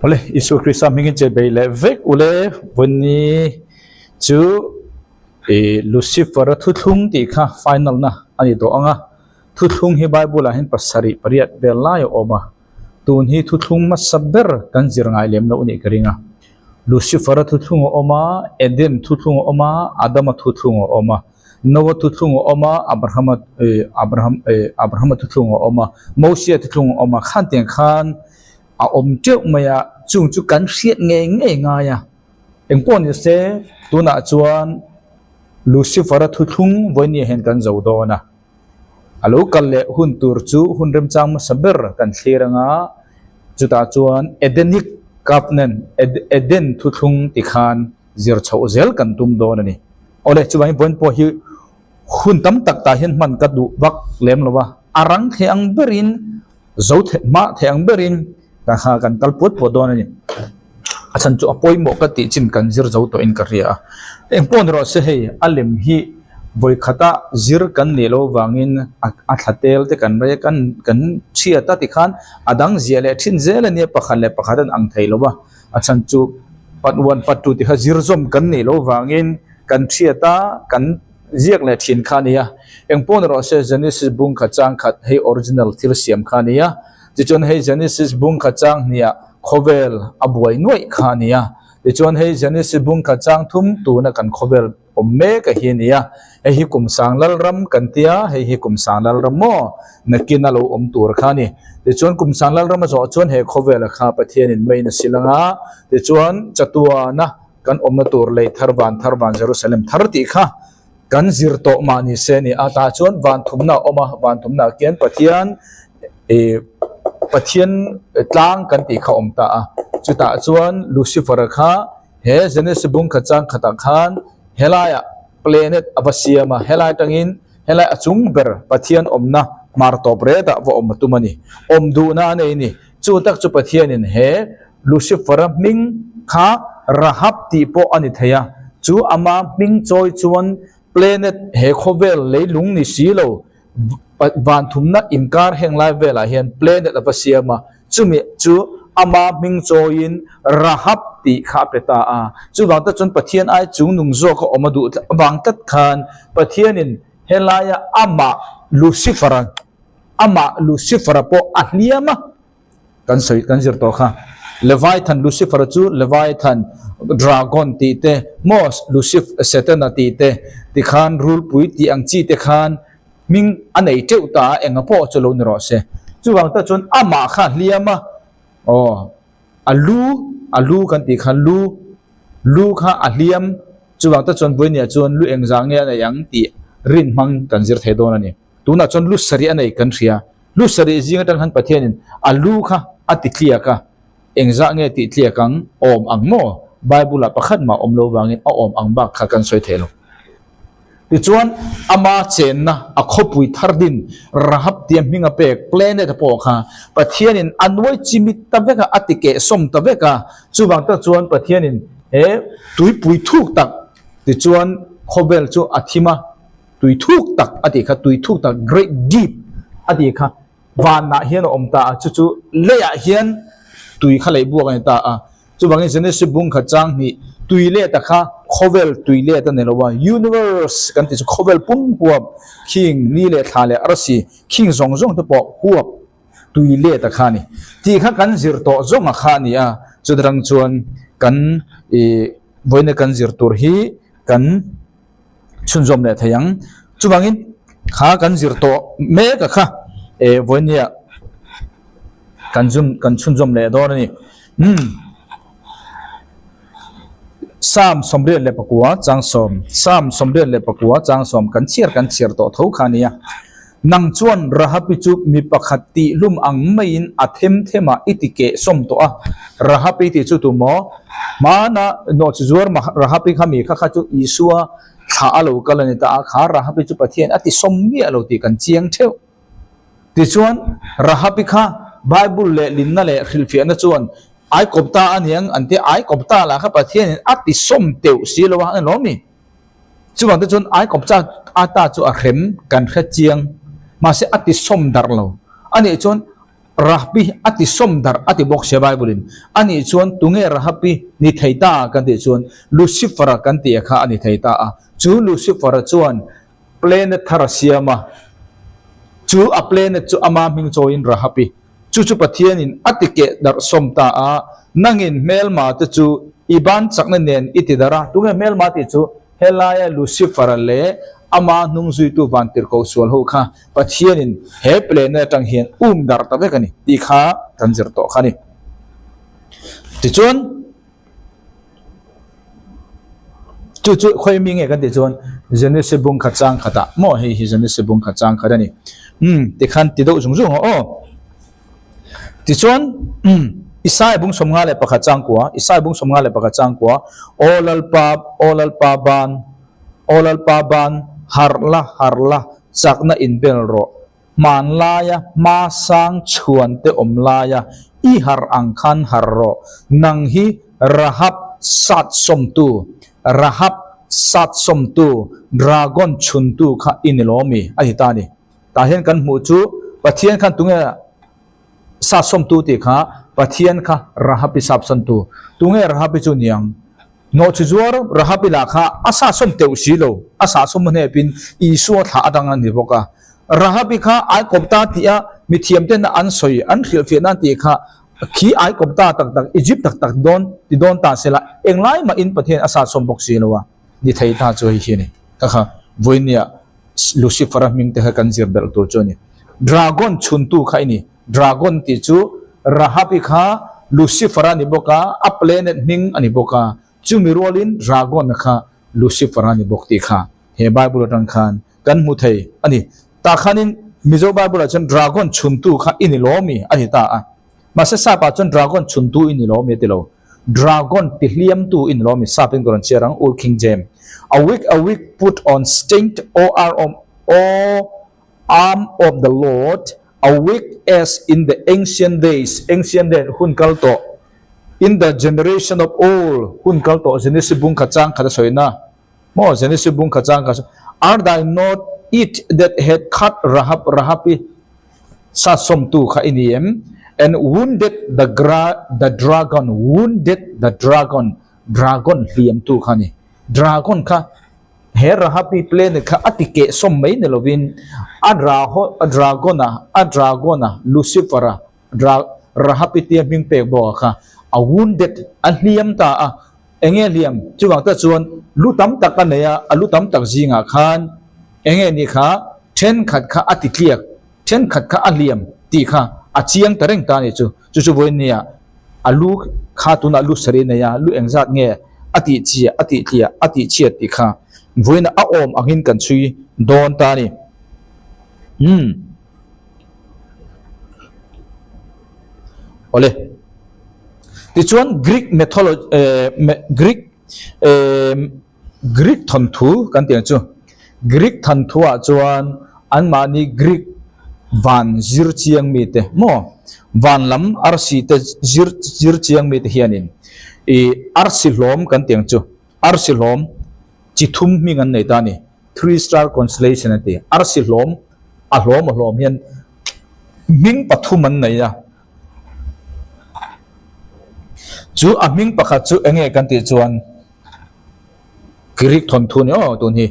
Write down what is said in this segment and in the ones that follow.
Awle, Isua Krista hmingin che bei leh vek ule vawiinni chu ih Lucifer-a thuthlung tih kha final na a ni tawh ang a, thuthlung hi Bible ah hian pasarih pariat vel lai a awm a, tun hi thuthlung hmasa ber kan zir ngai lem loh nih ka ring a, Lucifer-a thuthlung a awm a, Eden thuthlung a awm a, Adama thuthlung a awm a. Noah thuthlung a awm a, Abrahama eh Abraham eh Abrahama thuthlung a awm a, Mosia thuthlung a awm a, khan tiang khan a awm teuh mai a, chung chu kan hriat ngei ngei ngai a. Engpawh ni se tunah chuan Lucifer-a thuthlung vawinia hian kan zo dawn a. A lo kal leh hun tur chu hun remchang hmasa ber kan thlir anga, chutah chuan Edenic Covenant, Eden thuthlung tikhan zir chhoh zel kan tum dawn a ni. Awle, chuvangin vawiin pawh hi hun tam tak tah hian hman ka duh vak lem lo a, a rang thei ang berin, zo thei hma thei ang berin ka kha kan kal puat puat dawn a ni. A chhan chu a pawimawh ka tih chin kan zir zo tawhin ka hria a. Eng pawh ni rawh se hei a lem hi vawi khata zir kan nih loh avangin a thla tel te kan rei a, kan kan chhiat a tikhan a dang ziah leh thin zel a nia pakhat leh pakhat an ang thei lo va. A chhan chu part one part two tih kha zir zawm kan nih loh vangin kan hriat a, kan ziak leh thin kha a ni a. Engpawh ni rawh se Genesis bung khat chang khat hei original thil siam kha a ni a. Tichuan hei Genesis bung khat chang hniah khawvel a buai nuaih kha a ni a. Tichuan hei Genesis bung khat chang thum tuna kan khawvel awm mek a hi a ni a, hei hi kum sang lal ram kan ti a, hei hi kum sang lal ram maw nakin a lo awm tur kha a ni. Tichuan kum sang lal ram a zawh chuan he khawvela kha Pathianin meiin a sil ang a, tichuan chatuana kan awmna tur lei thar van thar van Jerusalem thar tih kha kan zir tawh mah ni se a ni a, tah chuan van thumna a awm a, van thumna ah khian Pathian ih Pathian tlang kan tih kha a awm ta a, chutah chuan Lucifer-a kha He Genesis bung khat chang khatah khan helaiah planet a va siam a, helai atangin helai a chung ber Pathian awmna hmar tawp retah va awm a tum a ni. Awm duhna a nei a ni. Chu tak chu Pathianin he Lucifer-a hming kha Rahab tih pawh a ni thei a, chu ama hming chawi chuan planet he khawvel leilung ni si lo Van thumna inkar heng lai velah hian planet a va siam a, chumi chu ama hming chawiin Rahab tih kha a pe ta a. Chuvang tak chuan Pathian ai chung nung zawk a awm a duh avang tlat khan Pathianin helaia amah Lucifer-a amah Lucifer-a pawh a hliam a. Kan sawi kan zir tawh kha. Leviathan Lucifer chu Leviathan dragon tih te maw Lucif Setana tih te tikhan rulpui tih ang chi te khan hming a nei teuh ta a enga pawh chu lo ni rawh se. Chuvang tak chuan amah kha a hliam a aw a lu a lu kan tih khan lu lu kha a hliam chuvang tak chuan Buainiah chuan lu engzah nge a nei ang tih rin hmang kan zir thei dawn a ni. Tunah chuan lu sarih a nei kan hria. Lu sarih zing atang khan Pathianin a lu kha a ti tliak a, engzah nge tih tliak ang, awm ang maw? Bible-ah pakhat mah awm lo vangin a awm ang bak kha kan sawi thei lo. Tichuan, ama chenna a khawpui thar din Rahab tia hming a pek planet a pawh kha Pathianin a nuai chimit ta vek a, a ti kehsawm ta vek a. Chuvang tak chuan Pathianin he tuipui thuk tak tichuan khawvel chu a thim a. Tui thuk tak a tih kha, tui thuk tak, great deep a tih kha vanah hian a awm ta a, chu chu leiah hian tui kha lei buak a ni ta a. Chuvangin Genesis bung khat chang hnih tui let a kha khawvel tui let a ni lo a, universe kan tih chu khawvel pum huap khing ni leh thla leh arsi khing zawng zawng te pawh huap tui let a kha a ni. Tih kha kan zir tawh zawng a kha a ni a, chutarang chuan kan ih vawiina kan zir tur hi kan. chhunzawm leh thei ang. Chuvangin kha kan zir tawh mek a kha eh vawinia kan zum kan chhunzawm leh dawn a ni. Umm Psalm 94 chang sawm Psalm 94 chang sawm kan chhiar kan chhiar tawh tho kha a nia. Nang chuan Rahabi chu mi pakhat tih hlum ang maiin a them them a i ti keh sawm tawh a. Rahabi tih chu tumaw? Hmana nawhchi zuar Rahabi kha mi kha kha chu Isua thlah a lo kal a ni ta a, kha Rahabi chu Pathian a ti sawm miah lo tih kan chiang theuh. Tichuan Rahabi kha Bible leh linna leh hrilhfiahna chuan Aikawpta a niang an ti a, Aikawpta lah kha Pathianin a ti sawm teuh si lo a, a ni lo mi? Chuvang te chuan ai kawp chak ata chu a hrem kan hre chiang mahse a ti sawm darh lo. A nih chuan Rahabi a ti sawm darh a ti bawk sia Bible in. Anih chuan tunge Rahabi ni thei ta kan tih chuan Lucifer-a kan tih a kha a ni thei ta a. Chu Lucifer-a chuan planet thar a siam a, chu a planet chu ama hming chawiin Rahabi. Chu chu Pathianin a ti keh darh sawm ta a, nangin hmelma te chu i ban chakna nen i ti darh a. Tunge hmelma tih chu helaia Lucifer-a leh ama hnung zuitu vantirhkoh sual ho kha Pathianin he planet atang hian um darh ta vek a ni tih kha kan zir tawh kha a ni. Tichuan, chu chu khawi mi nge kan tih chuan Genesis bung khat chang khatah maw hei hi Genesis bung khat chang khat a ni. Umm tikhan ti deuh zung zung aw aw. Tichuan, umm Isaiah bung 51 changkua, Isaiah bung 51 changkua, Aw Lalpa, Aw Lalpa ban, Aw Lalpa ban, harh la, harh la, chakna inbel rawh. Hmanlaia hma sang chhuan te awm laia i harh ang khan harh rawh. Nang hi Rahab sat sawmtu, Rahab sat sawmtu, dragon chhuntu kha i ni lo mi? A ti ta a ni. Tah hian kan hmuh chu Pathian khan tunge sat sawmtu tih kha Pathian kha Rahab i sapsantu. Tunge Rahab i chu niang? Nawhchi zuar Rahabi lah kha a sahsawm teuh si lo, a sahsawm hnepin Isua thlah atang a ni bawk a. Rahabi kha Aikawpta tih a mithiam ten an sawi, an hrilhfiah nan tih kha khi Aikawpta tak tak, Egypt tak tak dawn ti dawn ta se la, englai mahin Pathian a sahsawm bawk si lo a ni thei ta chu hei hi a ni. Kha kha vawinia Lucifer-a hming te kha kan zir belh tur chu a ni. Dragon chhuntu kha i ni. Dragon tih chu Rahabi kha Lucifer a ni bawk a, a planet hming a ni bawk a, chumi rualin Dragon kha Lucifer a ni bawk tih kha he Bible atang khan kan hmu thei a ni. Tah khanin Mizo Bible ah chuan Dragon chhuntu kha i ni lo mi a ti ta a. Mahse Sap ah chuan Dragon chhuntu i ni lo mi a ti lo. Dragon ti hliamtu i ni lo mi Sap in ka rawn chhiar ang Old King James. Awake awake put on strength O R O Arm of the Lord, awake as in the ancient days, ancient days hun kal tawh, in the generation of old, hun kal tawh, Genesis bung khat chang khat a sawi na maw, Genesis bung khat chang khat are thy not it that had cut Rahab, Rahab i sa sawmtu kha i ni em, and wounded the gra the dragon, wounded the dragon, dragon hliamtu kha a ni, dragon kha He Rahabi planet kha a ti keh sawm mai ni lovin a Raho a Dragon-a a Dragon-a Lucifer-a Dra Rahabi tia hming pek bawk a kha a wounded a hliam ta a enge hliam chuvang tak chuan lu tam tak a nei a a lu tam tak zingah khan enge ni kha thenkhat kha a ti tliak thenkhat kha a hliam tih kha a chiang ta reng ta a ni chu chu chu vawinia A lu kha tunah lu sarih a nei a, lu engzat nge a tih chiah, a tih tliah, a tih chhiat tih kha vawiin a awm angin kan chhui dawn ta a ni. Umm. Awle. Tichuan Greek mythology, eh, Greek, eh, Greek thawnthu kan tih ang chu. Greek thanthuah chuan anmahni Greek van zir chiang mite maw van lam arsi te zir zir chiang mite hianin ih arsi hlawm kan tih ang chu. Arsi hlawm chi thum hming an nei ta a ni. Three star constellation an ti. Arsi hlawm a hlawm a hlawm hian hming pathum an nei a. Chu a hming pakhat chu eng nge kan tih chuan Greek thawnthu ni aw tun hi.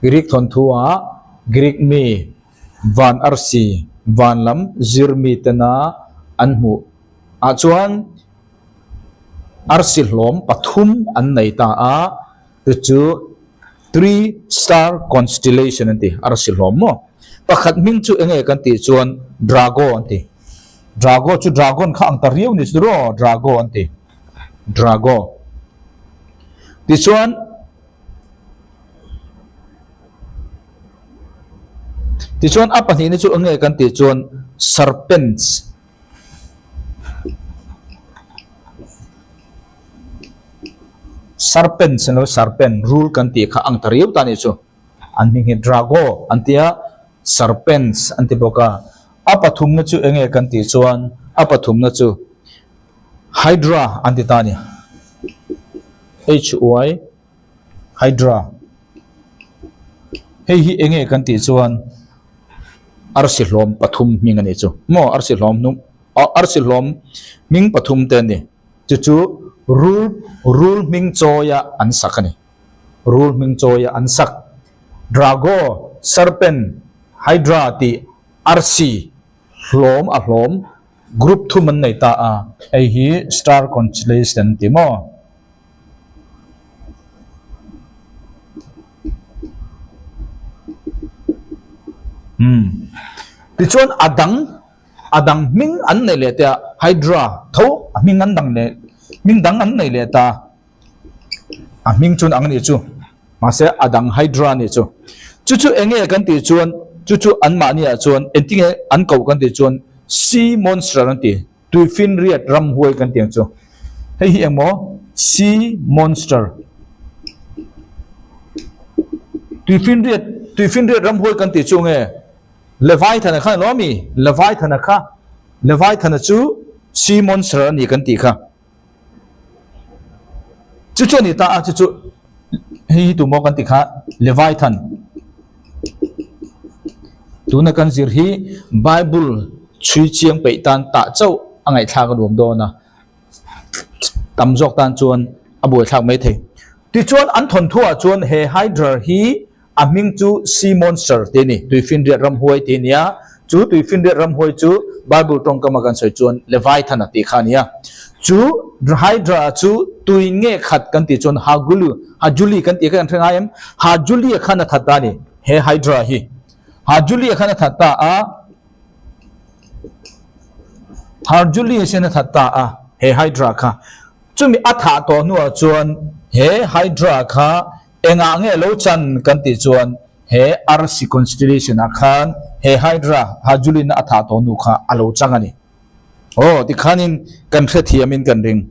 Greek thawnthu ah Greek mi van arsi van lam zir mi tena an hmuh ah chuan arsi hlawm pathum an nei ta a chu chu three star constellation an ti arsi hlawm maw. Pakhat hming chu eng nge kan tih chuan Drago an ti. Drago chu dragon kha ang ta riau ni chu rawh Drago an ti. Drago. Tichuan Tichuan a pahnihna chu eng nge kan tih chuan serpents. Serpents emaw serpent rul kan tih kha ang ta riau ta a nih chu. An hming hi Drago an ti a, serpents an ti bawk a. A pathumna chu eng nge kan tih chuan a pathumna chu Hydra an ti ta a ni. H-Y Hydra. Hei hi eng nge kan tih chuan. Arsi hlawm pathum hming a nih chu maw arsi hlawm hnung arsi hlawm hming pathum te a ni chu chu rul rul hming chawia an sak a ni rul hming chawia an sak Drago serpent hydra tih arsi hlawm a hlawm group thum an nei ta a hei hi star constellation an ti maw. Umm tichuan a dang a dang hming an nei leh te a hydra tho a hming an dang leh hming dang an nei leh ta a hming chuan ang anih chu mahse a dang hydra anih chu chu chu eng nge kan tih chuan chu chu anmahni ah chuan engtinge an koh kan tih chuan sea monster an ti. Tuifinriat ramhuai kan tih ang chu. Hei hi engmaw? Sea monster. Tuifinriat tuifinriat ramhuai kan tih chu nge? Leviathan-a kha alo ami? Leviathan-a kha Leviathan-a chu sea monster a ni kan tih kha. Chu chu a ni ta a, chu chu hei hi tumaw kan tih kha Leviathan. Tuna kan zir hi Bible chhui chiang peih tan tah chauh a ngaihthlak a nuam dawn a, tam zawk tan chuan a buaithlak mai thei. Tichuan an thawnthuah chuan he Hydra hi A hming chu Sea Monster tih a ni, Tuifinriat ramhuai tih a ni a. Chu Tuifinriat ramhuai chu Bible tawngkama kan sawi chuan Leviathan a tih kha a ni a. Chu Hydra chu tui nge khat kan tih chuan Hagulu, Hajuli kan tih kha kan hre ngai em? Hajulia khan a that ta a ni, he Hydra hi. Hajulia khan a that ta a. Harjulia hian a that ta a, he Hydra kha. Chumi a thah tawh hnuah chuan he Hydra kha Engah nge lo chan kan tih chuan he Arsi constellation ah khan he Hydra Hajulin a thah tawh nu kha a lo chang a ni. Aw tikhanin kan hrethiamin kan ring.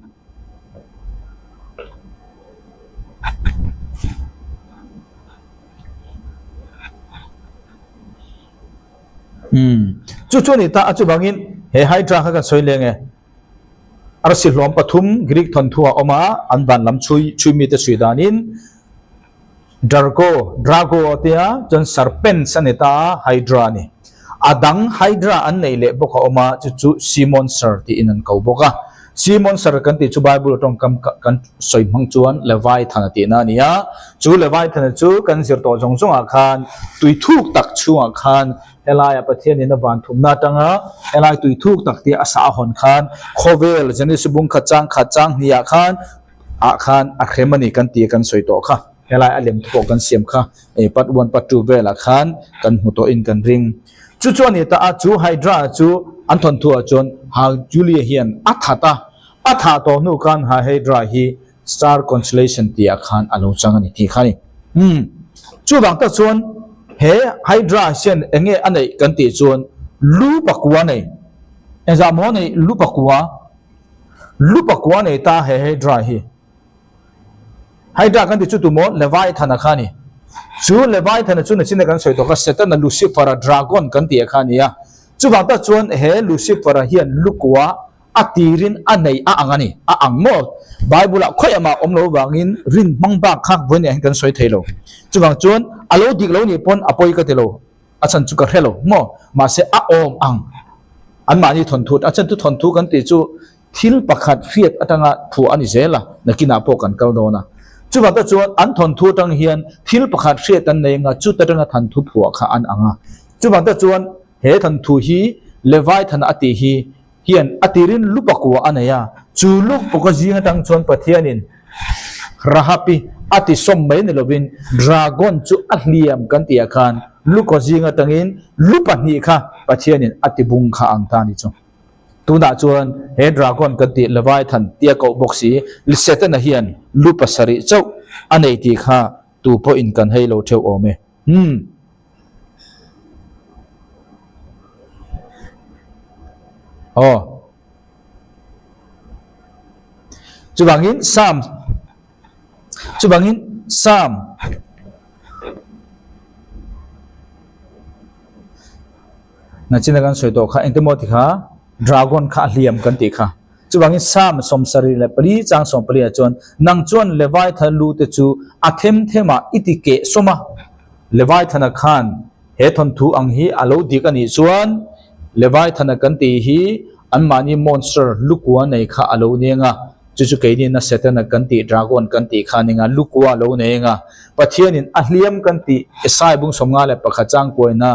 Umm chu chu a ni ta a chuvangin he Hydra kha kan sawi leng e. Arsi hlawm pathum Greek thawnthu a awm a, an van lam chhui chhui mite chhui danin Drago, Drago a tia chuan Serpents a ni ta a, Hydra a ni. A dang Hydra an neih leh bawk a awm a, chu chu Sea Monster tiin an ko bawk a. Sea Monster kan tih chu Bible tawngkam kan sawi hmang chuan Leviathan a tihna a ni a. Chu Leviathan chu kan zir tawh zawng zawngah khan tui thuk tak chhungah khan Helaia Pathianin a van thumna atanga helai tui thuk tak tia a sah a hawn khan khawvel Genesis bung khat chang khat chang hniah khan ah khan a hrem a ni kan tih kan sawi tawh kha. Helai a lem te pawh kan siam kha part one part two velah khan kan hmu tawhin kan ring. Chu chu a ni ta a, chu Hydra chu an thawnthu ah chuan Hercules hian a that a, a thah tawh hnu khan Hydra hi Star constellation tih ah khan a lo chang a ni tih kha a ni. Umm. Chuvang tak chuan he Hydra hian eng nge a neih kan tih chuan lu pakua nei. Engzah maw neih lu pakua? Lu pakua nei ta he Hydra hi. Hydra kan tih chu tumaw Leviathan a kha a ni. Chu Leviathan a chu nachin a kan sawi tawh kha Satan a Lucifer a dragon kan tih a kha a ni a. Chuvang tak chuan he Lucifer a hian lu kua A tirin a nei a ang a ni. A ang maw? Bible-ah khawiah mah awm lo vangin rin hmang bak kha vawiin ah hian kan sawi thei lo. Chuvang chuan a lo dik lo nih pawn a pawi ka ti lo. A chhan chu ka hre lo maw? Mahse a awm ang. Anmahni thawnthu, a chhan chu thawnthu kan tih chu thil pakhat hriat atanga phuah a ni zel a, nakinah pawh kan kal dawn a. Chuvang te chuan an thawnthu atang hian thil pakhat hriat an nei anga chuta atanga thanthu phuah kha an ang a. Chuvang te chuan he thanthu hi Leviathan a tih hi hian a tirin lu pakua a nei a, chu lu pawka zing atang chuan Pathianin Rahapi a ti sawm mai ni lovin dragon chu a hliam kan tihah khan lu kaw zing atangin lu pahnih kha Pathianin a ti bung kha ang ta a ni chu. Tunah chuan he dragon kan tih Leviathan tia koh bawk si Setana hian lu pasarih chauh a nei tih kha tu pawhin kan hei lo theuh awm e. Hmm. Aw. Chuvangin Psalm chuvangin Psalm nachina kan sawi tawh kha engemaw ti kha dragon kha a hliam kan tih kha chuvangin Psalm 74 chang 14 ah chuan nang chuan Leviathan lu te chu a them themah i ti keh sawm a Leviathan-a khan. He thawnthu ang hi a lo dik a nih chuan Leviathan-a kan tih hi anmahni monster lukua nei kha a lo ni anga, chu chu keinin a Satan-a kan tih dragon kan tih kha a ni anga, lukua a lo nei anga. Pathianin a hliam kan tih Esai bung 51 changkuaina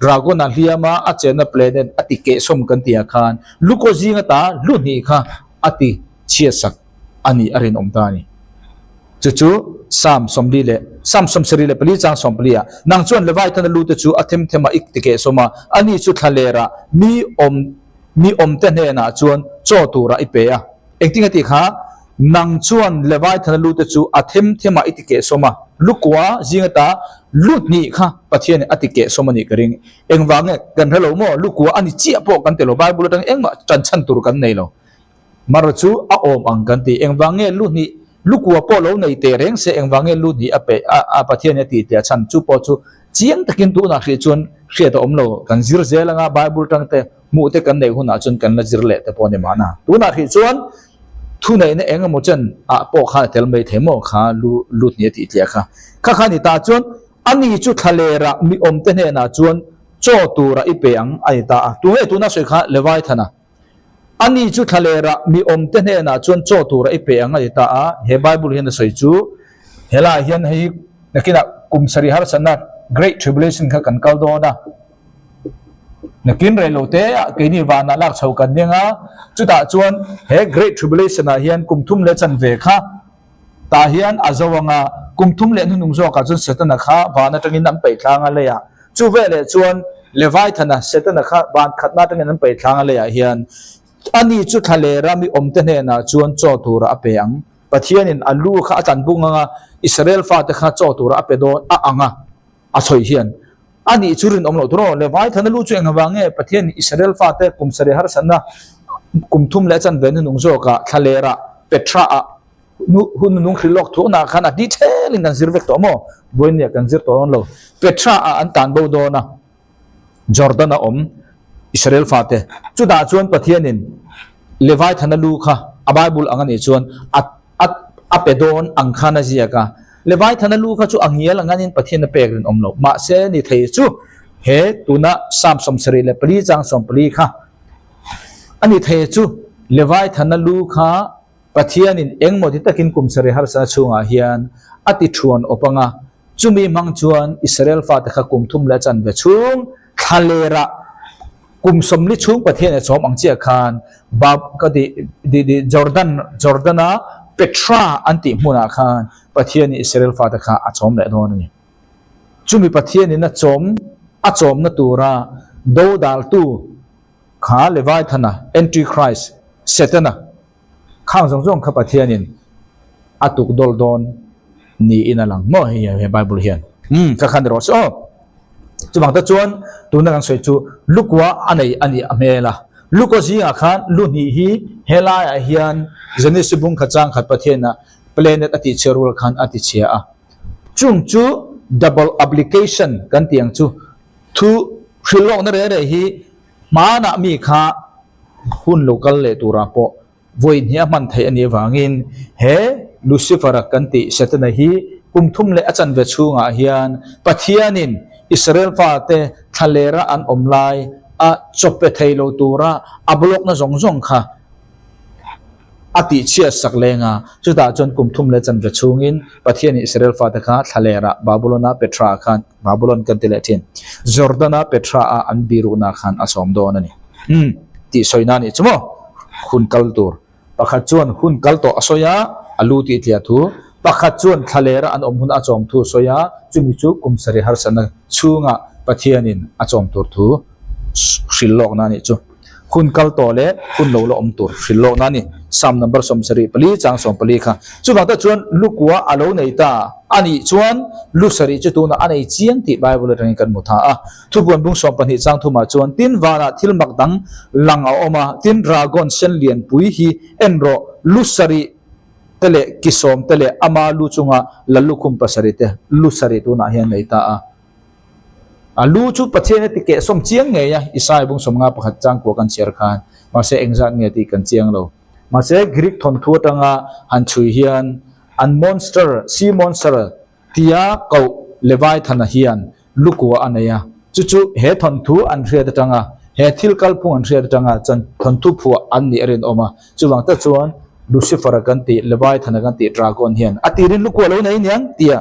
dragon a hliam a, a chenna planet a ti kehsawm kan tih ah khan lukaw zing ata lu hnih kha a ti chhiatsak a nih a rinawm ta a ni. Chu chu Psalm 44 leh Psalm 74 chang 14 ah, Nang chuan Leviathan a lute chu a them them a ik ti keh sawm a, ani chu thla lerah mi awm mi awmte hnenah chuan chaw turah i pe a. Engtin a tih kha? Nang chuan Leviathan a lute chu a them them ah i ti keh sawm a, lukua zing ata lu hnih kha Pathianin a ti keh sawm a nih ka ring. Engvang nge kan hre lo maw? Lukua a ni chiah pawh kan ti lo, Bible atangin engmah tan chhan tur kan nei lo. Mar chu a awm ang kan ti. Engvang nge lu hnih, lu kua pawh lo nei teh reng se engvang nge lu hnih a pe a a Pathian a tih teh a chhan chu pawh chu chiang takin tunah hrih chuan hriat a awm lo. Kan zir zel anga Bible tang te hmuh te kan neih hunah chuan kan la zir leh te pawh a ni mahna. Tunah hrih chuan thuneihna eng emaw chen ah pawh khan a tel mai thei maw kha lu lu hnih a tih tliah kha. Kha kha ni ta chuan ani chu thlalerah mi awmte hnenah chuan chaw turah i pe ang a ni ta a. Tunge tuna sawi kha Leviathan-a. Ani chu thlalerah mi awmte hnenah chuan chaw tura i pe ang a ti ta a, he Bible hian a sawi chu, helaiah hian hei nakinah kum sarih harsatna Great Tribulation kha kan kal dawn a, nakin rei lo te ah keini vanah lak chho kan ning a, chutah chuan he Great Tribulation ah hian kum thum leh chanve kha tah hian a zo ang a, kum thum leh hnuhnung zawkah chuan Setana kha van atangin an paih tlang a leiah. Chu veleh chuan Leviathan-a, Setana kha van khatna atangin an paih tlang a leiah hian ani chu thla leh ram i awmte hnenah chuan chaw tura a pe ang. Pathianin a lu kha a tlan bung ang a, Israel fate kha chaw tura a pe dawn a ang a, a sawi hian ani chu rinawm loh tur aw. Leviathan-a lu chu eng avang nge Pathianin Israel fate kum sarih harsatna kum thum leh chanve hnuhnung zawkah thla lerah Petra-ah Nu hun nung hrilh lawk thuakna khan a detail in kan zir vek tawh maw? Vawiin ah kan zir tawh dawn lo. Petra ah an tan bo dawn a, Jordan a awm Israel fate. Chutah chuan Pathianin Leviathan a lu kha a Bible ang a nih chuan a a a pe dawn ang khan a ziak a. Leviathan a lu kha chu a ngial ang anin Pathian a pek rinawm lo. Mahse ni thei chu he tuna Psalm 74 chang 14 kha a ni thei chu Leviathan a lu kha Pathianin engmaw ti takin kum sarih harsana chhungah hian a ti thuan awp ang a, chumi hmang chuan Israel fate kha kum thum leh chanve chhung thla lerah kum 40 chhung Pathian a chawm ang chiah khan Bab ka ti di di Jordan Jordana Petra an tih hmunah khan Pathianin Israel fate kha a chawm leh dawn a ni. Chumi Pathianin a chawm a chawmna tura dodaltu Kha Leviathan-a, Antichrist, Setana, khang zawng zawng kha Pathianin a tuk dawl dawn niin a lang maw hei he Bible hian. Umm ka khan rawh se aw. Chuvang te chuan tuna kan sawi chu lukua a nei a nih a hmel a. Lukua zingah khan lu hnih hi helaiah hian Genesis bung khat chang khat Pathiana planet a tihchhia rual khan a tichhia a. Chung chu double application kan tih ang chu Thu hrilhlawkna reh reh hi hmanah mi kha hun lo kal leh turah pawh vawi hnih a hman theih a nih avangin he Lucifer-a kan tih Setana hi kum thum leh a chanve chhungah hian Pathianin Israel fate thlalera an awm lai a chawp pe thei lo tura a blawkna zawng zawng kha A tihchhiat sak leng a, chutah chuan kum thum leh chanve chhungin Pathianin Israel fate kha thlalera Babulon-a Petra-ah khan, Babulon kan ti leh thin, Jordan-a Petra-ah an biruhna khan a sawm dawn a ni. Umm, tih sawina a nih chu maw? Hun kal tur. Pakhat chuan hun kal tawh a sawi a, a lu tih tliah thu. Pakhat chuan thlalera an awm hun a chawm thu a sawi a, chumi chu kum sarih harsatna chhunga Pathianin a chawm tur thu hrilh lawkna a nih chu. Hun kal tawh leh hun lo la awm tur hrilh lawkna a ni. Psalm number 74 chang 14 kha. Chuvang tak chuan lukua a lo nei ta a nih chuan lu sarih chu tunah a nei chiang tih Bible atangin kan hmu tha a. Thupuan bung 12 chang thumah chuan tin vanah thil mak dang lang a awm a, tin dragon sen lianpui hi en rawh, lu sarih te leh ki sawm te leh ama lu chunga la lukhum pasarih te lu sarih tunah hian nei ta a. A lu chu Pathian a ti kehsawm chiang ngei a, Isaiah bung 51 chang kuah kan chhiar khan, mahse engzat nge tih kan chiang lo. Mahse Greek thawnthu atanga han chhui hian an monster, sea monster, tia koh Leviathan-a hian lu kua a nei a. Chu chu he thawnthu an hriat atanga, he thil kalphung an hriat atanga chan thawnthu phuah an nih a rinawm a. Chuvang tak chuan Lucifer-a kan tih, Leviathan-a kan tih dragon hian a tirin lukua lo nei aniang tia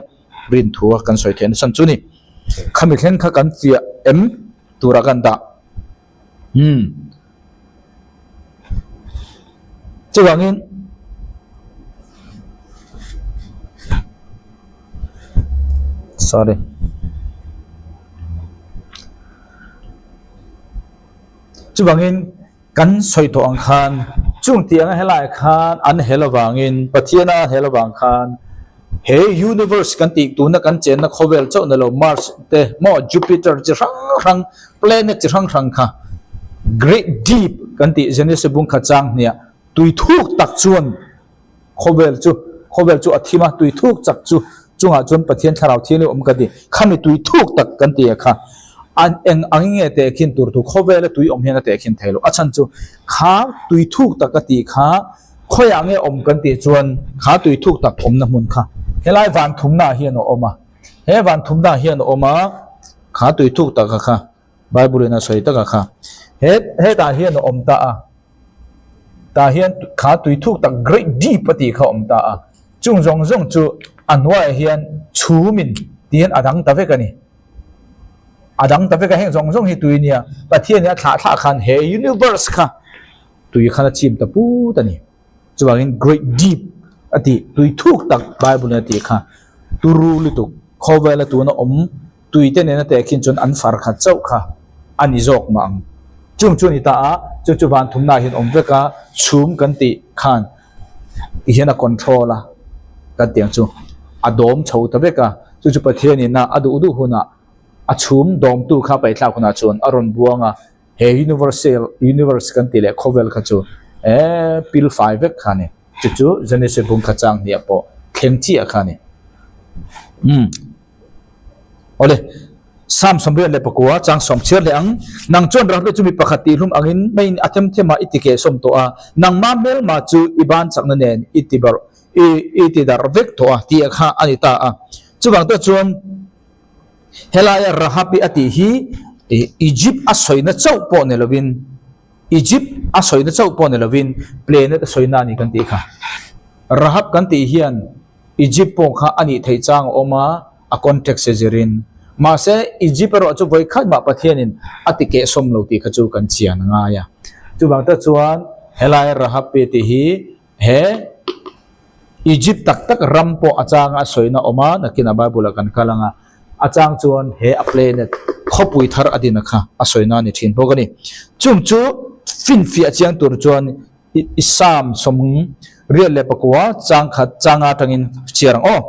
rinthua kan sawi theihna chhan chu ni. Khami thleng kha kan fiah em tura kan dah. Umm. Chuvangin sorry. Chuvangin kan sawi tawh ang khan chung tih anga helai khan an hel avangin Pathiana an hel avang khan he universe kan tih tuna kan chenna khawvel chauh na lo Mars te maw Jupiter chi hrang hrang planet chi hrang hrang kha great deep kan tih Genesis bung kha chang hniah tui thuk tak chuan Khawvel chu, khawvel chu a thim a, tui thuk chak chu chungah chuan Pathian thlarau thianghlim awm ka ti. Khami tui thuk tak kan ti a kha. An eng ang nge tehkhin tur thu khawvela tui awm hian a tehkhin thei lo. A chhan chu kha tui thuk tak a tih kha khawiah nge awm kan tih chuan kha tui thuk tak awmna hmun kha helai van thumna ah hian a awm a. He van thumna ah hian a awm a, kha tui thuk tak a kha Bible in a sawi tak a kha. He hetah hian a awm ta a. Tah hian kha tui thuk tak great deep a tih kha a awm ta a. Chung zawng zawng chu a hnuaiah hian chhumin ti hian a dang ta vek a ni. A dang ta vek a, heng zawng zawng hi tui nia. Pathian in a thlah thlah khan he universe kha tui khan a chim ta put a ni. Chuvangin great deep a tih tui thuk tak Bible in a tih kha turu lutuk khawvela tuna awm tui te nena tehkhin chuan an far khat chauh kha a ni zawk mah ang. Chung chu a ni ta a, chu chu van thumna ah hian awm vek a, chhum kan tih khan ti hian a control a kan tih ang chu a dawm chho ta vek a, chu chu Pathian in a a duh duh hunah a chhum dawmtu kha paihthlak hunah chuan a rawn buang a. He universal universe kan tih leh khawvel kha chu eh pil fai vek kha a ni. Chu chu Genesis bung kha chang hniah pawh thleng chiah kha a ni. Umm. Awle, Psalm 74 chang sawm chhiar leh ang. Nang chuan Rahbe chu mi pakhat tihhlum angin meiin a them them a i ti keh sawm tawh a, nangmah hmelma chu i ban chakna nen i ti barh i i ti darh vek tawh a tih kha a ni ta a. Chuvang te chuan Helaia Rahabi a tih hi Egypt a sawina chauh pawh ni lovin, Egypt a sawina chauh pawh ni lovin planet a sawina a ni kan tih kha. Rahab kan tih hian Egypt pawh kha a nih theih chang a awm a, a context a zirin. Mahse, Egypt erawh chu vawi khat mah Pathianin a ti kehsawm lo tih kha chu kan chian a ngai a. Chuvang tak chuan helaia Rahabi tih hi He Egypt tak tak ram pawh a changa a sawina awm a, nakinah Bible ah kan kal ang a, a chang chuan he a planet khawpui thar a dina kha a sawina a ni thin bawk a ni. Chung chu finfiah chiang tur chuan i Psalm 84 chang khat changa atangin chhiar ang aw.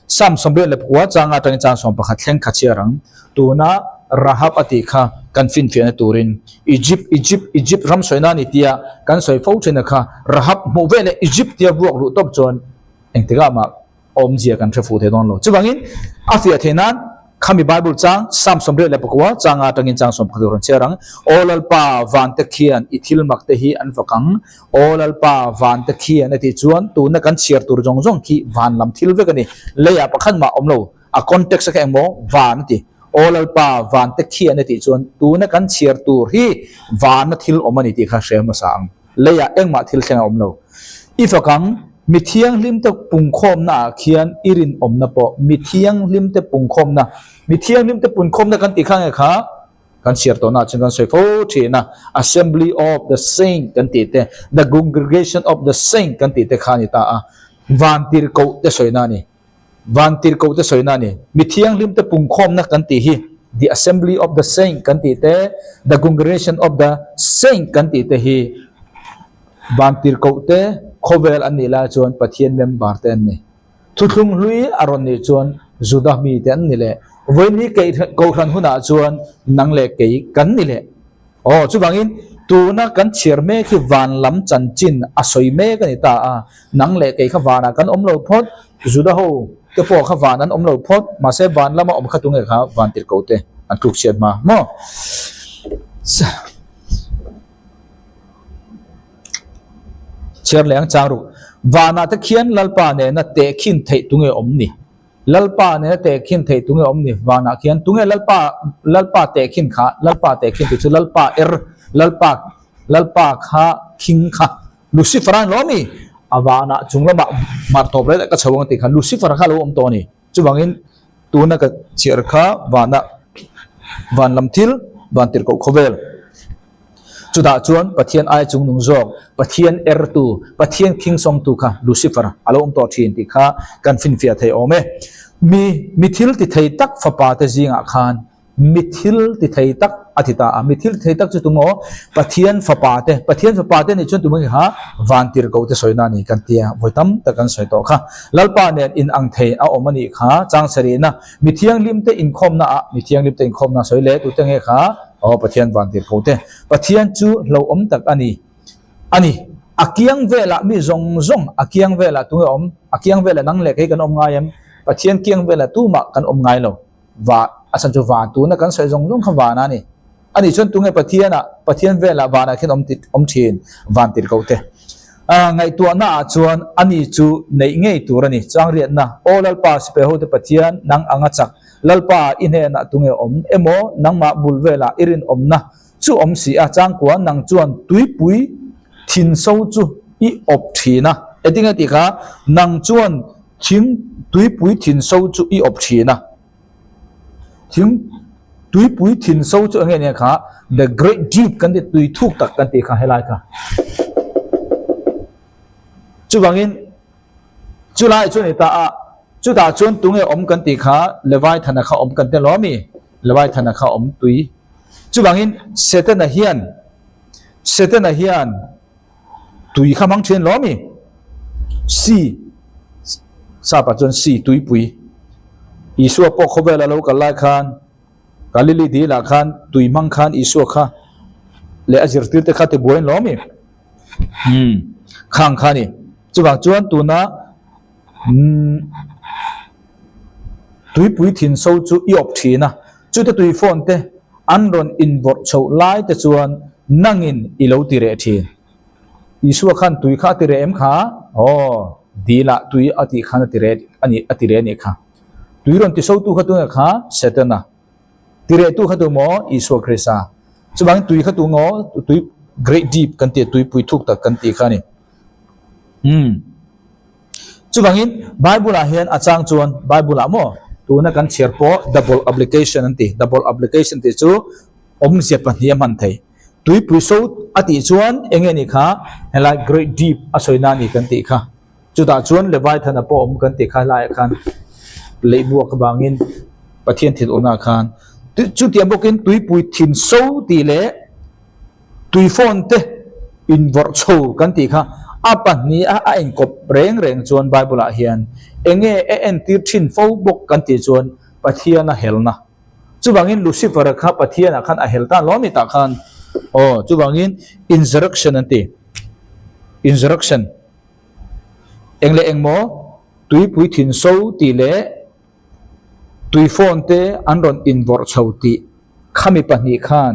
Psalm 84 changa atangin chang 11 thleng kha chhiar ang. Tuna Rahab a tih kha kan finfiahna turin Egypt, Egypt, Egypt ram sawina a ni tia kan sawi fo thin a kha Rahab hmuh ve leh Egypt tia vuak luh tawp chuan engtikah mah awmzia kan hre fuh thei dawn lo. Chuvangin a fiah theih nan Khami Bible chang Psalm 84 changa atangin chang 11 tur an chhiar ang. Aw Lalpa, vante khian i thil mak te hi an fak ang. Aw Lalpa, vante khian a tih chuan tuna kan chhiar tur zawng zawng khi van lam thil vek a ni. Leiah pakhat mah awm lo. A context a kha engmaw van a ti. Aw Lalpa, vante khian a tih chuan tuna kan chhiar tur hi vana thil awm a ni tih kha hre hmasa ang. Leiah engmah thil thleng a awm lo. I fak ang, mi thianghlimte pungkhawmna ah khian i rinawmna pawh mi thianghlimte pungkhawmna, mi thianghlimte punkhawmna kan tih kha nge kha kan chhiar tawhna ah chuan kan sawi fo thin a, Assembly of the Saint kan tih te, the Congregation of the Saint kan tih te kha a ni ta a, vantirhkoh te sawina a ni. Vantirhkoh te sawina a ni. Mi thianghlim te pungkhawmna kan tih hi The Assembly of the Saint kan tih te, The Congregation of the Saint kan tih te hi vantirhkoh te khawvel an nih lai chuan Pathian member te an ni. Thuthlung hlui a rawn nih chuan Juda mi te an ni leh. Vawiin Kohhran hunah chuan nang leh kei kan ni leh. Aw, chuvangin tuna kan chhiar mek hi van lam chanchin a sawi mek a ni ta a, nang leh kei kha vanah kan awm lo phawt, Juda ho te pawh kha van an awm lo phawt, mahse van lama awm kha tunge kha van tirhkoh te an tluk chhiat hma maw? Chhiar leh ang chang ruk, vanah te khian Lalpa nena tehkhin theih tunge awm ni? Lalpa nena tehkhin theih tunge awm ni? Vanah khian tunge Lalpa Lalpa tehkhin kha? Lalpa tehkhin tih chu Lalpa er Lalpa Lalpa kha khing kha Lucifer a ni lo mi? A vanah chung lamah hmar tawp reng ka chho ang tih kha Lucifer kha a lo awm tawh a ni. Chuvangin tuna ka chhiar kha vanah van lam thil van tirhkoh khawvel. Chutah chuan Pathian ai chung nung zawk, Pathian ertu, Pathian khingsawngtu kha Lucifer a lo awm tawh thin tih kha kan finfiah thei awm e. Mi, mi thil ti thei tak fapa te zingah khan mi thil ti thei tak a ti ta a. Mi thil ti thei tak chu tumaw Pathian fapa te, Pathian fapa te nih chuan tumaw nge kha van tirhkoh te sawina a ni kan tia vawi tam tak kan sawi tawh kha. Lalpa nen in ang thei a awm a nih kha changchherihna mi thianghlim te inkhawmna ah mi thianghlim te inkhawmna sawi leh tute nge kha Aw Pathian van tir ko te. Pathian chu hlauhawm tak a ni. A ni. A kiang velah mi zawng zawng a kiang velah tunge awm? A kiang velah nang leh kei kan awm ngai em? Pathian kiang velah tumah kan awm ngai lo. Va, a chhan chu van tuna kan sawi zawng zawng kha van a ni. A nih chuan tunge Pathianah, Pathian velah vanah khian awm awm thin? Van tir ko te. A ngaihtuahna ah chuan a ni chu neih ngei tur a ni. Changriatna, Aw Lalpa Sipai-hote Pathian, nang anga chak. Lalpa, i hnenah tunge awm emaw nangmah bul velah i rinawmna chu awm si a, changkua nang chuan tuipui thin so chu i awp thin a. Engtinge tih kha, nang chuan thing tuipui thin so chu i awp thin a. Thing tuipui thin so chu enge nia kha, the great deep kan ti, tui thuk tak kan tih kha helai kha. Chuvangin. Chulai chu a ni ta a, chutah chuan tunge awm kan tih kha Leviathan-a kha awm kan tel awm i, Leviathan-a kha awm tui. Chuvangin Setana hian, Setana hian tui kha hmang thin lawm i, sea, sapa chuan sea, tuipui. Isua pawh khawvel a lo kal lai khan Galili dilah khan tui hmang khan Isua kha leh a zirtirte kha tibuai lawm i. Umm, khang kha a ni. Chuvang chuan tuna umm tuipui thin so chu i awp thin a, chute tui phone te an rawn invawrh chhoh lai te chuan nangin i lo ti reh thin. Isua khan tui kha a ti reh em kha? Aw, dilah tui a tih khan a ti reh a ni a ti reh a nih kha. Tui rawn ti sotu kha tunge kha? Setana. Ti rehtu kha tu maw? Isua Krista. Chuvangin tui kha tu maw? Tui great deep kan tih a, tuipui thuk tak kan tih kha a ni. Umm. Chuvangin Bible ah hian a chang chuan Bible ah maw tuna kan chhiar pawh double application an ti. Double application tih chu awmzia pahnih a hman thei. Tuipui so a tih chuan eng nge ni kha helai great deep a sawi na a ni kan tih kha. Chutah chuan Leviathan a pawh awm kan tih kha helaiah khan leihbuak avangin Pathian thil awmnaah khan chutiang bawkin tuipui thin so tih leh Tui phone te invawrh chho kan tih kha a pahnih a a inkawp reng reng chuan Bible ah hian enge a entir thin fo bawk kan tih chuan Pathian a helna. Chuvangin Lucifer kha Pathian ah khan a hel ta lo a ni tah khan aw chuvangin insurrection an ti insurrection eng leh engmaw tuipui thin so tih leh Tui phone te an rawn invawrh chho tih khami pahnih khan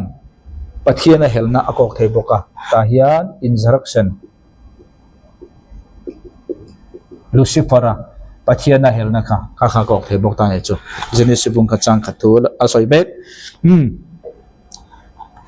Pathian a helna a kawk thei bawk a, tah hian insurrection Lucifer-a Pathian a helna kha kha kha a kawk thei bawk ta nih chu Genesis bung kha chang khat thu a sawi mek. Umm.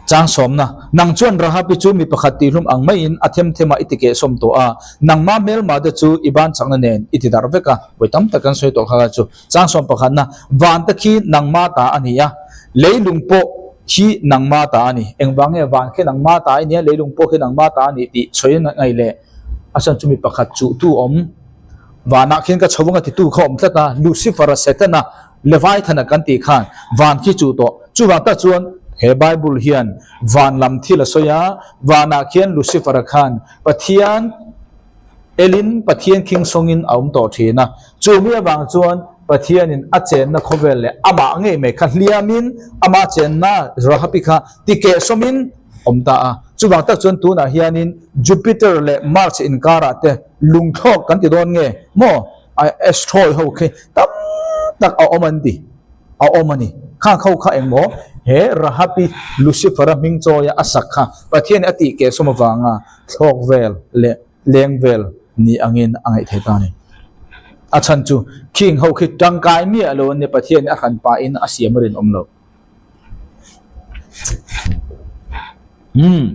Chang sawmna, Nang chuan Rahabi chu mi pakhat tihlum ang maiin a them themah i ti kehsawm tawh a, nangmah hmelmah te chu i ban chakna nen i ti darh vek a. Vawi tam tak kan sawi tawh kha kha chu. Chang sawm pakhatna, Van te khi nangmah ta a ni a, leilung pawh khi nangmah ta a ni. Engvang nge van khi nangmah ta i nia, leilung pawh khi nangmah ta a ni tih sawi ngaih leh a chhan chu mi pakhat chuhtu awm. Vanah khian ka chho anga titu kha awm tlat a, Lucifer-a, Setana, Leviathan-a kan tih khan van khi chuh tawh. Chuvang tak chuan he Bible hian van lam thil a sawi a, vanah khian Lucifer-a khan Pathian elin Pathian khingsawngin a awm tawh thin a. Chu mi avang chuan Pathianin a chenna khawvel leh amah ngei mai kha hliamin ama chenna Rahabi kha tikehsawmin awm ta a. Chuvang tak chuan tunah hianin Jupiter leh Mars inkarah te lungthlawk kan ti dawn nge maw? Asteroid ho khi tam tak a awm an ti, a awm a ni. Khang ho kha engmaw he Rahabi Lucifer-a hming chawia a sak kha Pathian a tih kehsawm avanga thlawk vel leh leng vel ni angin a ngaih theih ta a ni. A chhan chu khing ho khi tangkai miah lo an ni, Pathian a hran pah in a siam a rinawm lo. Umm.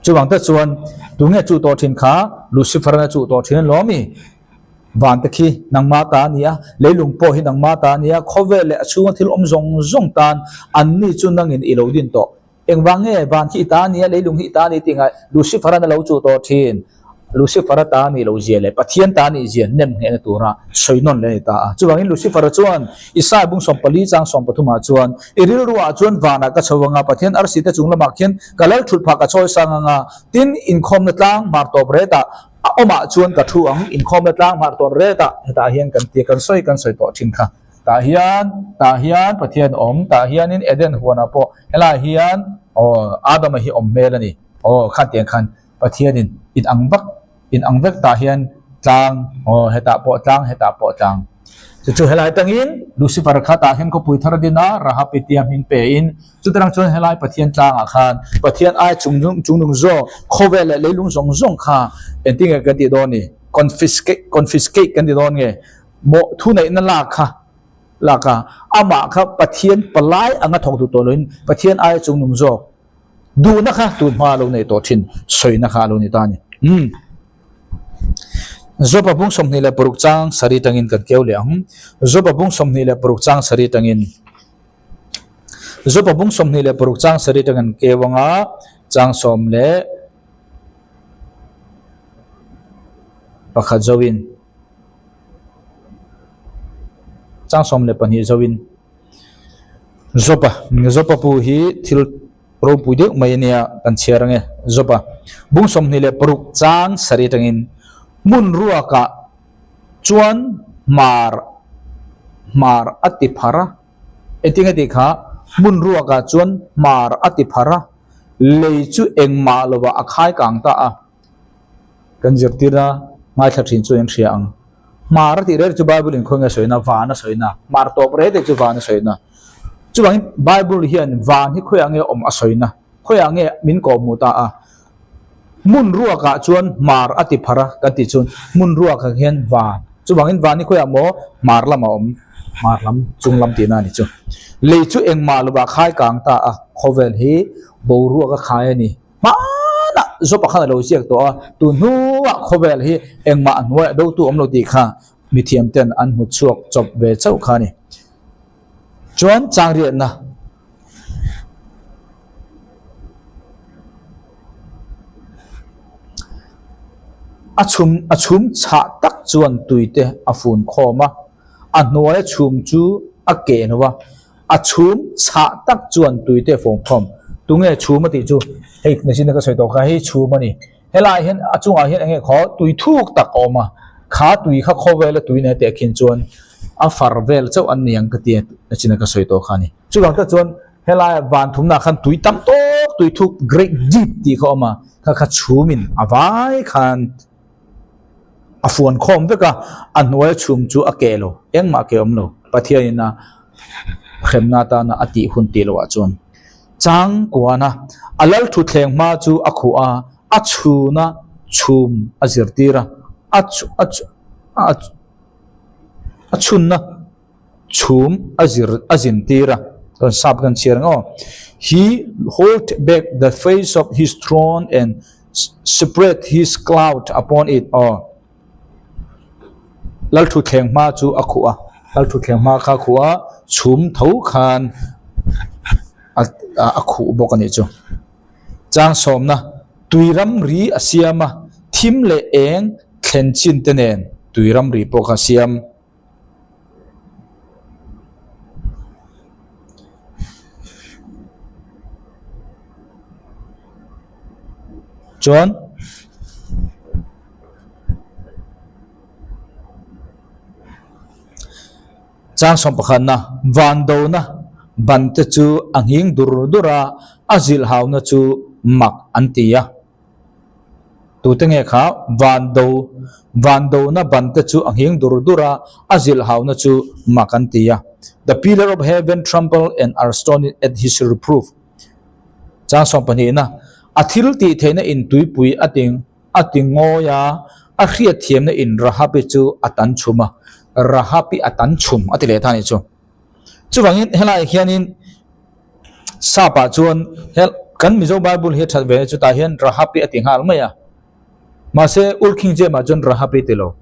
Chuvang te chuan tunge chu tawh thin kha Lucifer a chu tawh thin an lawm i. Van te khi nangmah ta a ni a, leilung pawh hi nangmah ta a ni a, khawvel leh a chhunga thil awm zawng zawng tan anni chu nangin i lo din tawh. Engvang nge van khi i ta a ni a, leilung hi i ta a ni tih ngaih Lucifer an a lo chuh tawh thin. Lucifer a ta a nih loh zia leh Pathian ta a nih zia nem nghehna tura sawi nawn leh a ni ta a. Chuvangin Lucifer-a chuan Isaiah bung 14 chang 13 ah chuan, I rilruah chuan vanah ka chho anga, Pathian arsi te chung lamah khian ka lal thut phah ka chawi sang anga, tin inkhawmna tlang hmar tawp retah a awmah chuan ka thu ang, inkhawmna tlang hmar tawp retah hetah hian kan tia kan sawi kan sawi tawh thin kha. Tah hian, tah hian Pathian awm, tah hianin Eden huanah pawh helaiah hian aw Adama hi awm hmel a ni. Aw khatiang khan Pathianin in ang vak, in ang vek tah hian tlang, aw hetah pawh tlang, hetah pawh tlang. Chu chu helai tangin Lucifer kha tah hian khawpui thar a din a, Rahab i tia hming pein chutirang chuan helai Pathian tlangah khan Pathian ai chung chungnung zawk khawvel leh leilung zawng zawng kha engtin nge kan tih dawn ni? Confiscate, confiscate kan ti dawn nge? Mawh thuneihna lak kha lak a, amah kha Pathian palai anga thawk duh tawh loin Pathian aia chungnung zawk Duhna kha tun hma a lo nei tawh thin, sawina kha a lo ni ta a ni. Umm. Joba bung 26 chang sarih tangin kan keu leh ang. Joba bung 26 chang sarih tangin. Joba bung 26 chang sarih tangin keu anga chang sawm leh pakhat zoin. Chang 12 zoin. Joba, Joba pu hi thil ropui deuh mai a nia kan chhiar ange. Joba, bung 26 chang sarih atangin hmun ruakah chuan hmar hmar a ti phar a. Engtin nge tih kha hmun ruakah chuan hmar a ti phar a, lei chu engmah lovah a khai kang ta a. Kan zirtirna ngaithla thin chu in hria ang. Hmar a tih reng chu Bible in khawnge a sawina, van a sawina. Hmar tawp reng te chu van a sawina. Chuvangin Bible hian van hi khawiah nge awm a sawina, khawiah nge min kawhhmuh ta a. Hmun ruakah chuan hmar a ti phar a kan tih chuan hmun ruakah hian van. Chuvangin van hi khawiah maw hmar lamah a awm, hmar lam chung lam tihna a ni chu. Lei chu engmah lovah khai kang ta a, khawvel hi boruak a khai a ni. Hmanah Job-a khan a lo ziak tawh a, tun hnuah khawvel hi engmah a hnuaiah dotu awm lo tih kha mithiamten an hmu chhuak chawp ve chauh kha a ni. Chuan changriatna a chhum a chhum chhah tak chuan tuite a fun khawm a, a hnuaia chhum chu a keh lo a. A chhum chhah tak chuan tuite a fawm khawm. Tunge chhum a tih chu? Hei nachin a ka sawi tawh kha hei chhum a ni. Helaiah hian a chungah hian eng nge khaw tui thuk tak a awm a. Kha tui kha khawvela tui nei teh khin chuan a far vel chauh an ni ang ka ti a nachin a ka sawi tawh kha a ni. Chuvang tak chuan helaia van thumnaah khan tui tam tawk tui thuk great deep tih kha a awm a. Kha kha chhumin a vai khan A fuan khawm vek a, a hnuaia chhum chu a keh lo, engmah keh awm lo. Pathianin a hremna atana a tih hun tih loh ah chuan chang kuan a, a lal thutthleng hma chu a khuh a, a chhuna chhum a zirtir a, a a a a chhunna chhum a zir a zintir a, chuan sap kan chhiar ang aw, He hold back the face of his throne and spread his cloud upon it aw Lalthutthleng hma chu a khuh a, Lalthutthleng hma kha a khuh a, chhum tho khan a a khuh bawk a nih chu. Chang sawmna tui ramri a siam a, thim leh eng thlen chin te nen tui ramri pawh kha a siam. Chuan chang sawm pakhatna van dona ban te chu a nghing dur dur a, a zilh hauna chu mak an ti a. Tute nge kha van do van dona ban te chu a nghing dur dur a, a zilh hauna chu mak an ti a. The pillar of heaven tremble and are astonished at his reproof. Chang 12 na, a thil tih theihna in tuipui a ti a ti ngawi a, a hriatthiamna in Rahabi chu a tan chhum a, Rahabi a tan chhum a ti leh ta a nih chu. Chuvangin helaiah hianin Sap ah chuan hel kan Mizo Bible hi a that ve na chutah hian Rahabi a ti nghal mai a, mahse Old King James ah chuan Rahabi ti lo,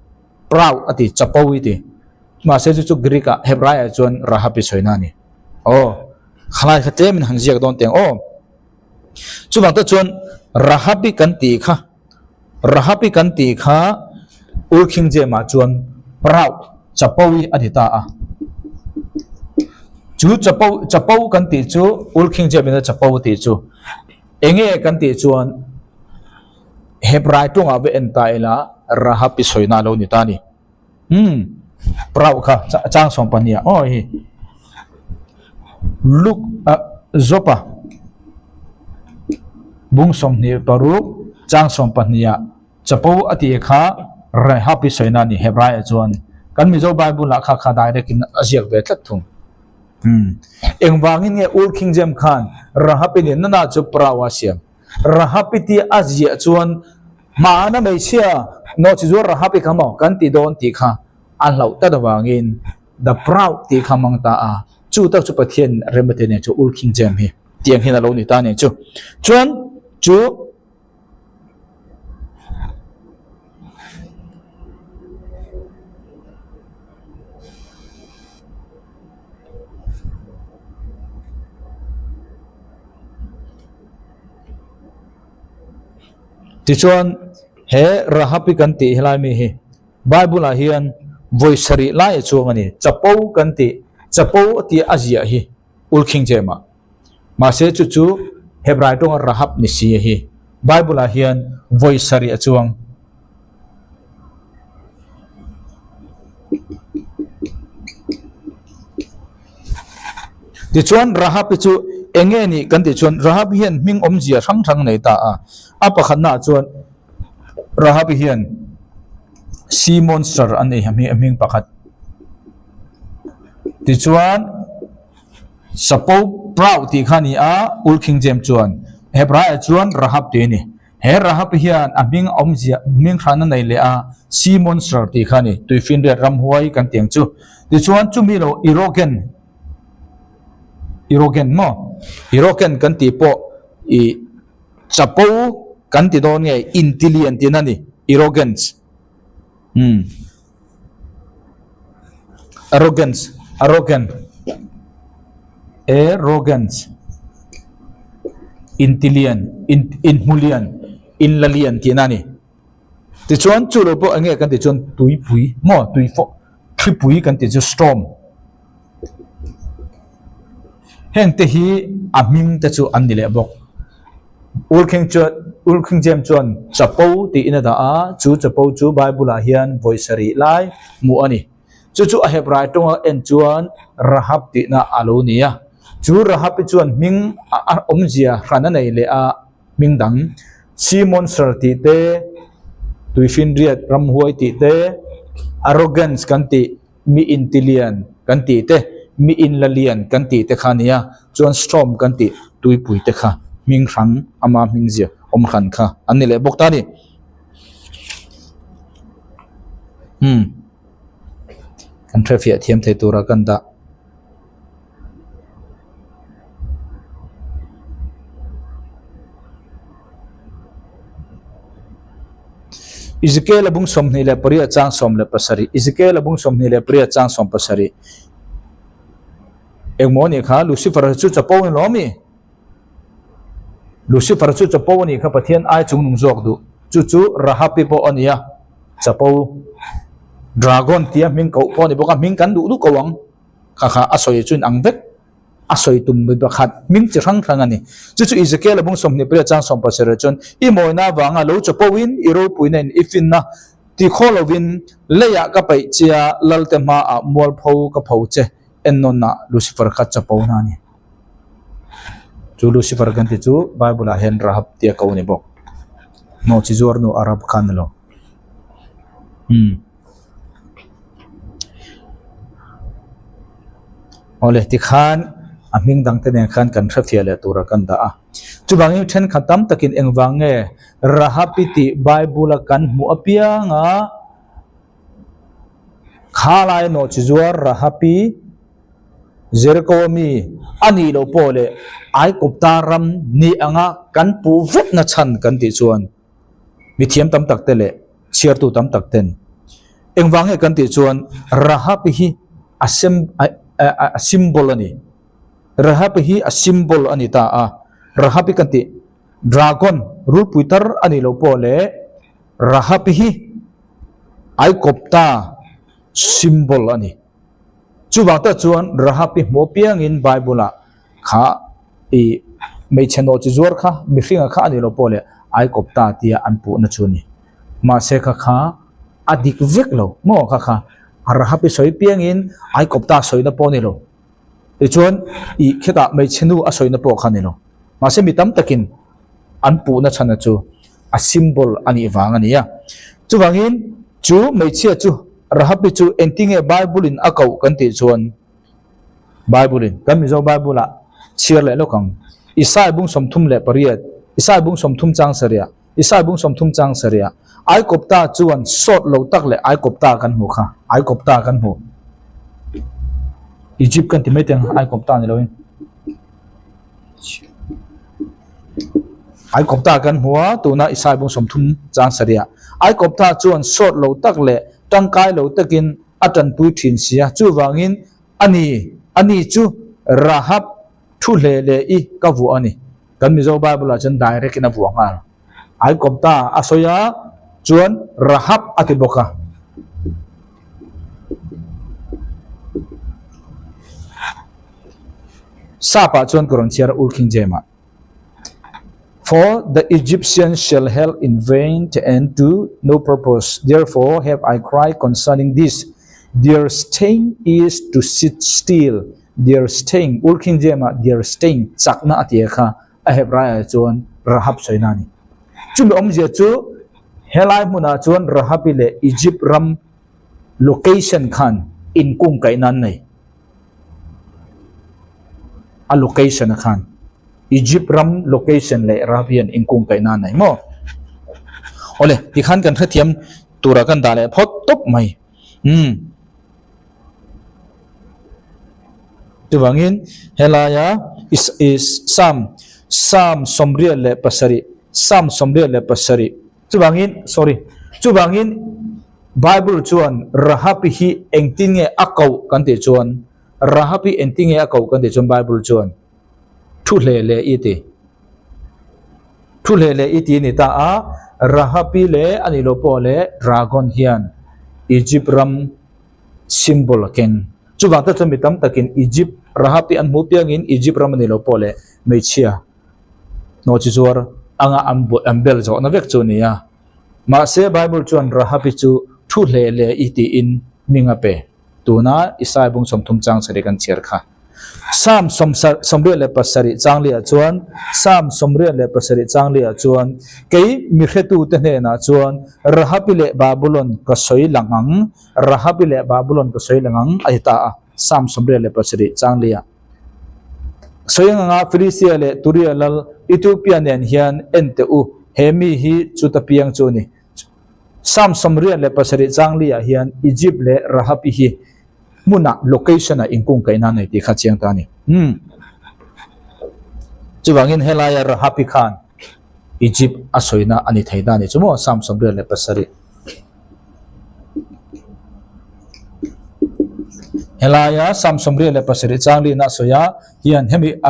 Proud a ti, Chapo i ti. Mahse chu chu Greek ah Hebrai ah chuan Rahabi sawina a ni. Aw, khalai kha tlemin han ziak dawn teng aw. Chuvang te chuan Rahabi kan tih kha, Rahabi kan tih kha Old King James ah chuan Proud, Chapo i a ti ta a. Chu Chapo, Chapo kan tih chu Old King James in a Chapo a tih chu enge kan tih chuan Hebrai tawngah va en ta ila Rahabi sawina a lo ni ta a ni. Umm Proud kha chang 12 ah aw hei Luke ah Jopa bung 26 chang 12 ah chapo a tih kha Rahab i sawina a ni Hebrai ah chuan kan Mizo Bible ah kha kha direct in a ziak ve tlat thung. Umm engvangin nge Old King James khan Rahab i nen nana chu Proud a siam Rahab i tih a ziah chuan Hmana hmeichhia nawh chi zuar Rahabi kha maw kan ti dawn tih kha a hlauh tat avangin The Proud tih kha hmang ta a, chu tak chu Pathian remate nen chu Old King James hi tiang hian a lo ni ta nen chu. Chuan chu Tichuan, he Rahabi kan tih helai mi hi Bible ah hian vawi sarih lai a chuang a ni. Chapo kan tih, chapo a tih a ziah hi Ulkhing Jem ah. Mahse chu chu Hebrai tawnga Rahab ni si a hi Bible ah hian vawi sarih a chuang. Tichuan Rahab-i chu eng nge nih kan tih chuan Rahab hian hming awmzia hrang hrang nei ta a. A pakhatnaah chuan Rahab-i hian sea monster a nei a hming pakhat. Tichuan Sapo Proud tih kha a ni a, Old King James chuan Hebraiah chuan Rahab tih a ni. He Rahab hian a hming awmzia hming hran a nei leh a, Sea Monster tih kha a ni, tuifinriat ramhuai kan tih ang chu. Tichuan chumi lo Irogen, Irogen maw? Irogen kan tih pawh ih chapo kan ti dawn nge intilian tihna a ni, Irogence. Umm. Arrogance, arrogant, arrogance, intilian, in inhmulian, inlalian tihna a ni. Tichuan chu lo pawh eng nge kan tih chuan tuipui maw tui fawh thlipui kan tih chu storm. Heng te hi a hming te chu an ni leh bawk. Ulkheng chuan Ulkheng Jem chuan chapo tiin a dah a, chu chapo chu Bible ah hian vawi sarih lai hmuh a ni. Chu chu a Hebrai tawnga en chuan Rahab tihna a lo ni a. Chu Rahab-i chuan hming a awmzia hran a nei leh a, hming dang Sea Monster tih te, Tuifinriat Ramhuai tih te, Arrogance kan tih Mi intilian kan tih te, mi inlalian kan tih te kha a nia, chuan storm kan tih tuipui te kha hming hrang ama hming zia awm hran kha an ni leh bawk ta a ni. Umm kan hrefiah thiam thei tura kan dah. Ezekiel-a bung 28 chang 17 Ezekiel-a bung 28 chang 17 Engmaw anih kha Lucifer chu chapo ni lo mi? Lucifer chu chapo anih kha Pathian ai chung nung zawk duh. Chu chu Rahabi pawh a nia chapo dragon tia hming koh pawh a ni bawk a hming kan duh duh ko ang. Kha kha a sawi chu inang vek, a sawi tum mi pakhat hming chi hrang hrang a ni. Chu chu Ezekiel-a bung 28 chang 17 chuan, I mawina avanga lo chawpawhin, i ropuina in i finna ti khaw lovin leiah ka paih che a, Lalte hmaah mualpho ka pho che, ennawnah Lucifer kha chapo na a ni. Chu Lucifer kan ti chu Bible-ah hian Rahab tia ko a ni bawk. Hnawhchi zuar nu Arab kha a ni lo. Umm. Awle tikhan. A hming dangte nen khan kan hrefiah leh tura kan dah a. Chuvangin thenkhat tam takin engvang nge Rahapi tih Bible-a kan hmuh apianga Khalai nawhchi zuar Rahapi Jericho mi a nih loh pawh leh Aigupta ram ni anga kan puh vekna chhan kan tih chuan mithiam tam tak te leh chhiartu tam tak ten engvang nge kan tih chuan Rahapi hi a sem a symbol a ni. Rahapi hi a symbol a ni ta a. Rahapi kan tih dragon rulpui tar a nih loh pawh leh Rahapi hi Aigupta symbol a ni. Chuvang tak chuan Rahapi hmuh apiangin Bible-ah kha i hmeichhe nawh chi zuar kha mihringa kha a nih loh pawh leh Aikawpta tia an puhna chu a ni. Mahse kha kha a dik vek lo maw kha kha Rahapi sawi piangin Aikawpta sawina pawh a ni lo. Tichuan i khetah hmeichhe nu a sawina pawh kha a ni lo. Mahse mi tam takin an puhna chhana chu a symbol a nih vang a ni a. Chuvangin chu hmeichhia chu Rahabi chu engtinge Bible-in a koh kan tih chuan Bible-in kan Mizo Bible-ah chhiar leh lawk ang. Isai bung 38, Isai bung 30 chang sarih, Isai bung 30 chang sarih, Aikawpta chuan sawt lo tak leh Aikawpta kan hmuh kha, Aikawpta kan hmuh. Egypt kan ti mai teng Aikawpta ni loin. Aikawpta kan hmu a, tuna Isai bung 30 chang sarih. Aikawpta chuan sawt lo tak leh tangkai lo takin a tanpui thin si a, chuvangin ani, ani chu Rahab thu hle leh i ka vuah a ni. Kan Mizo Bible ah chuan direct in a vuah nghal. Aikawpta a sawi a, chuan Rahab a ti bawk a. Sap ah chuan ka rawn chhiar a Old King James ah. For the Egyptians shall help in vain and to no purpose, therefore have I cried concerning this, their strength is to sit still, their strength, Old King James ah their strength, chakna a ti a kha, a Hebrai ah chuan Rahab sawina a ni. Chumi awmzia chu helai hmunah chuan Rahabi leh Egypt ram location khan inkungkaihna an nei. A location a khan Egypt ram location leh Rabian inkung kaih nan nei maw? Awle tikhan kan hrethiam tura kan dah leh phawt tawp mai umm chuvangin helaia is is Psalm Psalm 77 Psalm 77 Chuvangin, sorry, chuvangin Bible chuan Rahabi hi engtin nge a koh kan tih chuan, Rahabi engtin nge a koh kan tih chuan Bible chuan thu hle leh i ti. Thu hle leh i ti a ni ta a, Rahabi leh a nih loh pawh leh Dragon hian Egypt ram symbol a keng. Chuvang te chuan mi tam takin Egypt, Rahabi an hmuh piangin Egypt ram a nih loh pawh leh hmeichhia Nawhchi zuar anga an an bel zawhna vek chu a ni a. Mahse, Bible chuan Rahabi chu thu hle leh i tiin hming a pe. Tuna Isaiah bung 30 chang sarih kan chhiar kha. Psalm 77 chang liah chuan Psalm 77 chang liah chuan Kei mi hretute hnenah chuan Rahabi leh Babulon ka sawi lang ang, Rahabi leh Babulon ka sawi lang ang a ti ta a. Psalm 77 chang liah. Sawi anga Filistia leh Turia lal Ethiopia nen hian en teh u, he mi hi chuta piang chu a ni. Psalm 77 chang li ah hian Egypt leh Rahabi hi hmunah, location ah inkungkaihna a nei tih kha chiang ta a ni. Umm. Chuvangin helaia Rahabi khan Egypt a sawina a ni thei ta a ni chu maw, Psalm 77. Helaia Psalm 77 chang lina a sawi a hian hemi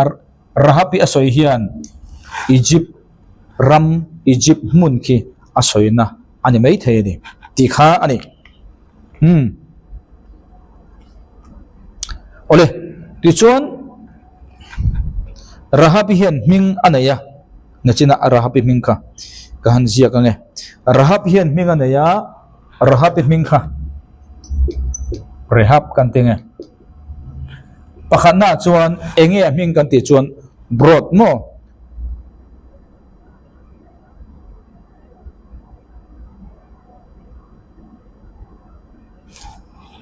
Rahab hi a sawi hian Egypt ram Egypt hmun khi a sawina a ni maithei a ni tih kha a ni. Umm. Awle tichuan Rahab hian hming a nei a nachina Rahab hi hming kha ka han ziak ang e. Rahab hian hming a nei a Rahab hi hming kha Rehab kan ti nge. Pakhatnaah chuan eng nge a hming kan tih chuan Broad maw?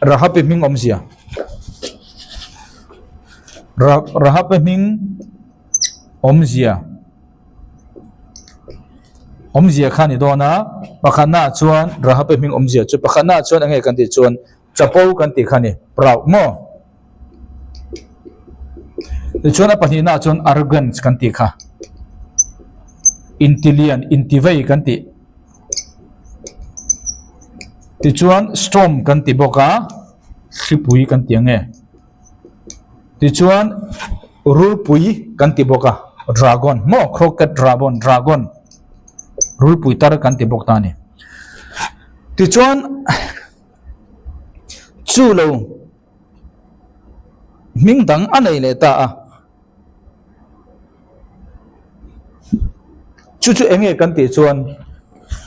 Rahabi hming awmzia. Rahab-a hming awmzia awmzia kha a ni dawn a, pakhatnaah chuan Rahab-a hming awmzia chu pakhatnaah chuan eng nge kan tih chuan chapo kan tih kha a ni, proud maw? Tichuan a pahnihnaah chuan arrogance kan tih kha, intilian, intivei kan tih. Tichuan storm kan ti bawk a, hripui kan ti ang e. Tichuan rulpui kan ti bawk a, dragon maw crooked dragon dragon rulpui tar kan ti bawk ta a ni. Tichuan chu lo hming dang a nei leh ta a. Chu chu eng nge kan tih chuan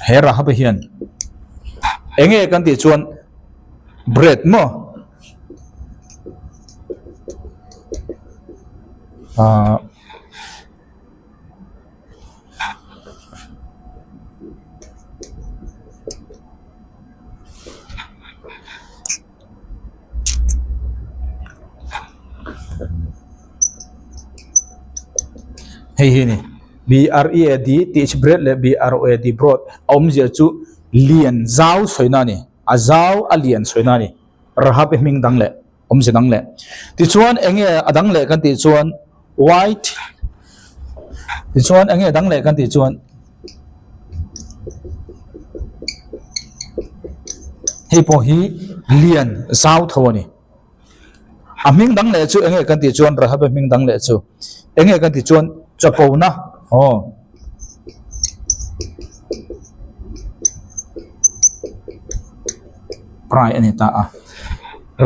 he Rahab hian eng nge kan tih chuan bread maw ah Hei hi a ni B R E A D tih chu bread leh B R O A D broad a awmzia chu lian zau sawina a ni a zau a lian sawina a ni Rahab-i hming dang leh awmzia dang leh tichuan eng nge a dang leh kan tih chuan white tichuan eng nge a dang leh kan tih chuan hei pawh hi lian zau tho a ni. A hming dang leh chu eng nge kan tih chuan Rahab-a hming dang leh chu eng nge kan tih chuan chapona aw prai a ni ta a.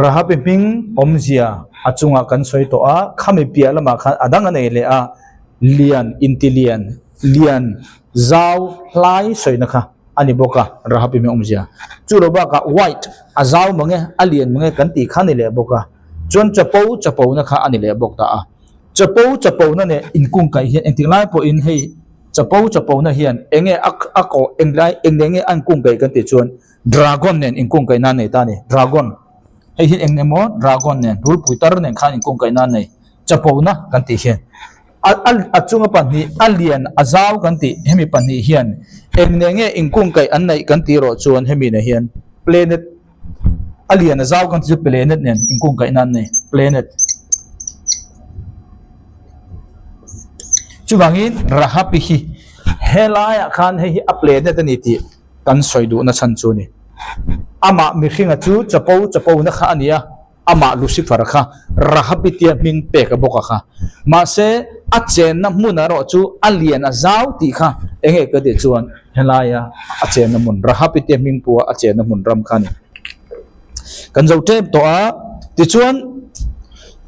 Rahab-i hming awmzia a chungah kan sawi tawh a, khami piah lamah khan a dang a nei leh a, lian intilian lian zau hlai sawina kha. a ni bawk a, Rahab-i hming awmzia. Chu lo bakah white, a zau mang e, a lian mang e kan tih kha a ni leh bawk a. Chuan chapo, chapona kha a ni leh bawk ta a. Chapo, chapona nen inkungkaih hian engtik lai pawhin hei chapo, chapona hian eng nge a a kawh eng lai eng leh nge a inkungkaih kan tih chuan dragon nen inkungkaihna a nei ta a ni. Dragon, hei hi eng emaw dragon nen rulpui tar nen khan inkungkaihna a nei. Chapona kan tih hian. A a chunga pahnih a lian a zau kan tih hemi pahnih hian eng nen nge inkungkaih an neih kan tih erawh chuan hemi nen hian planet a lian a zau kan tih chu planet nen inkungkaihna an nei planet chuvangin Rahapi hi helaiah khan hei hi a planet a ni tih kan sawi duhna chhan chu a ni amah mihringa chu chapo chapo na kha a ni a. Amah Lucifer kha Rahabitia hming pek a bawk a kha. Mahse, a chenna hmun erawh chu a lian a zau tih kha eng nge ka tih chuan helaia a chenna hmun Rahabitia hming pua a chenna hmun ram kha a ni. Kan zo tep tawh a, tichuan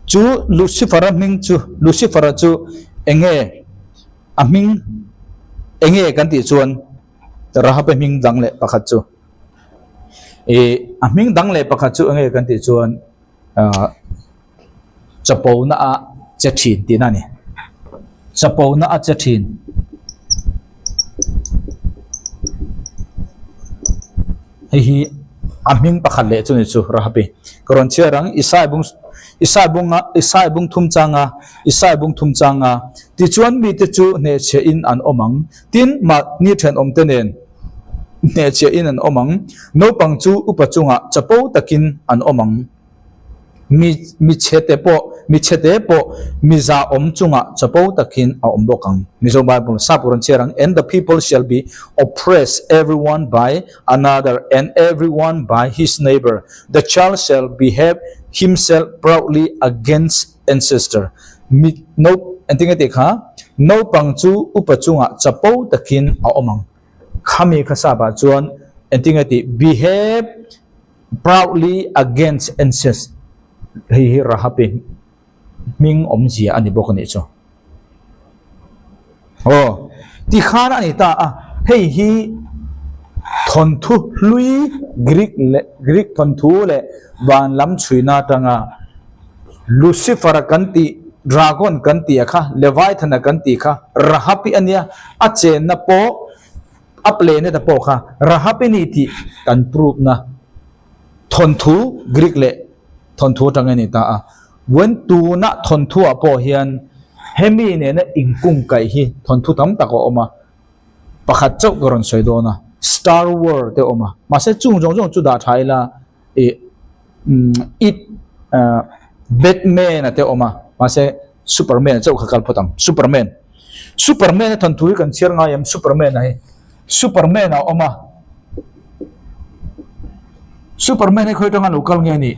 chu Lucifer-a hming chu Lucifer-a chu eng nge a hming eng nge kan tih chuan Rahabe hming dang leh pakhat chu. Ih a hming dang leh pakhat chu enge kan tih chuan ah chapo na a che thin tihna a ni chapo na a che thin hei hi a hming pakhat leh chu ni chu Rahabi ka rawn chhiar ang Isai bung Isai bunga Isai bung thum changa Isai bung thum changa tichuan mite chu hnehchhiah in an awm ang tin mahni thenawm te nen. Hnehchhiahin an awm ang. Naupang chu upa chungah chapo takin an awm ang. Mi mi chhete pawh mi chhete pawh mi zahawm chungah chapo takin a awm bawk ang. Mizo Bible sap rawn chhiar ang, And the people shall be oppressed every one by another and every one by his neighbour. The child shall behave himself proudly against ancestor. Mi no engtin nge tih kha? Naupang chu upa chungah chapo takin a awm ang. Khami kha sap ah chuan engtin nge tih behave proudly against ancestors hei hi Rahapi hming awmzia a ni bawk a nih chu. Aw ti khan a ni ta a hei hi thawnthu hlui Greek leh Greek thawnthu leh van lam chhuina atanga Lucifer-a kan tih Dragon kan tih a kha Leviathan-a kan tih kha Rahapi a nia A chenna pawh a planet a pawh kha Rahab i ni tih kan prove na thawnthu Greek leh thawnthu atang a ni ta a. Vawiin tuna thawnthuah pawh hian hemi nena inkungkaih hi thawnthu tam tak a awm a, pakhat chauh ka rawn sawi dawn a, Star War te a awm a, mahse chung zawng zawng chu dah tha ila ih it Batman a te a awm a, mahse Superman chauh kha kal phawt ang, Superman. Superman a thawnthu hi kan chhiar ngai em Superman a hi Superman a awm a Superman hi khawi atanga lo kal nge a nih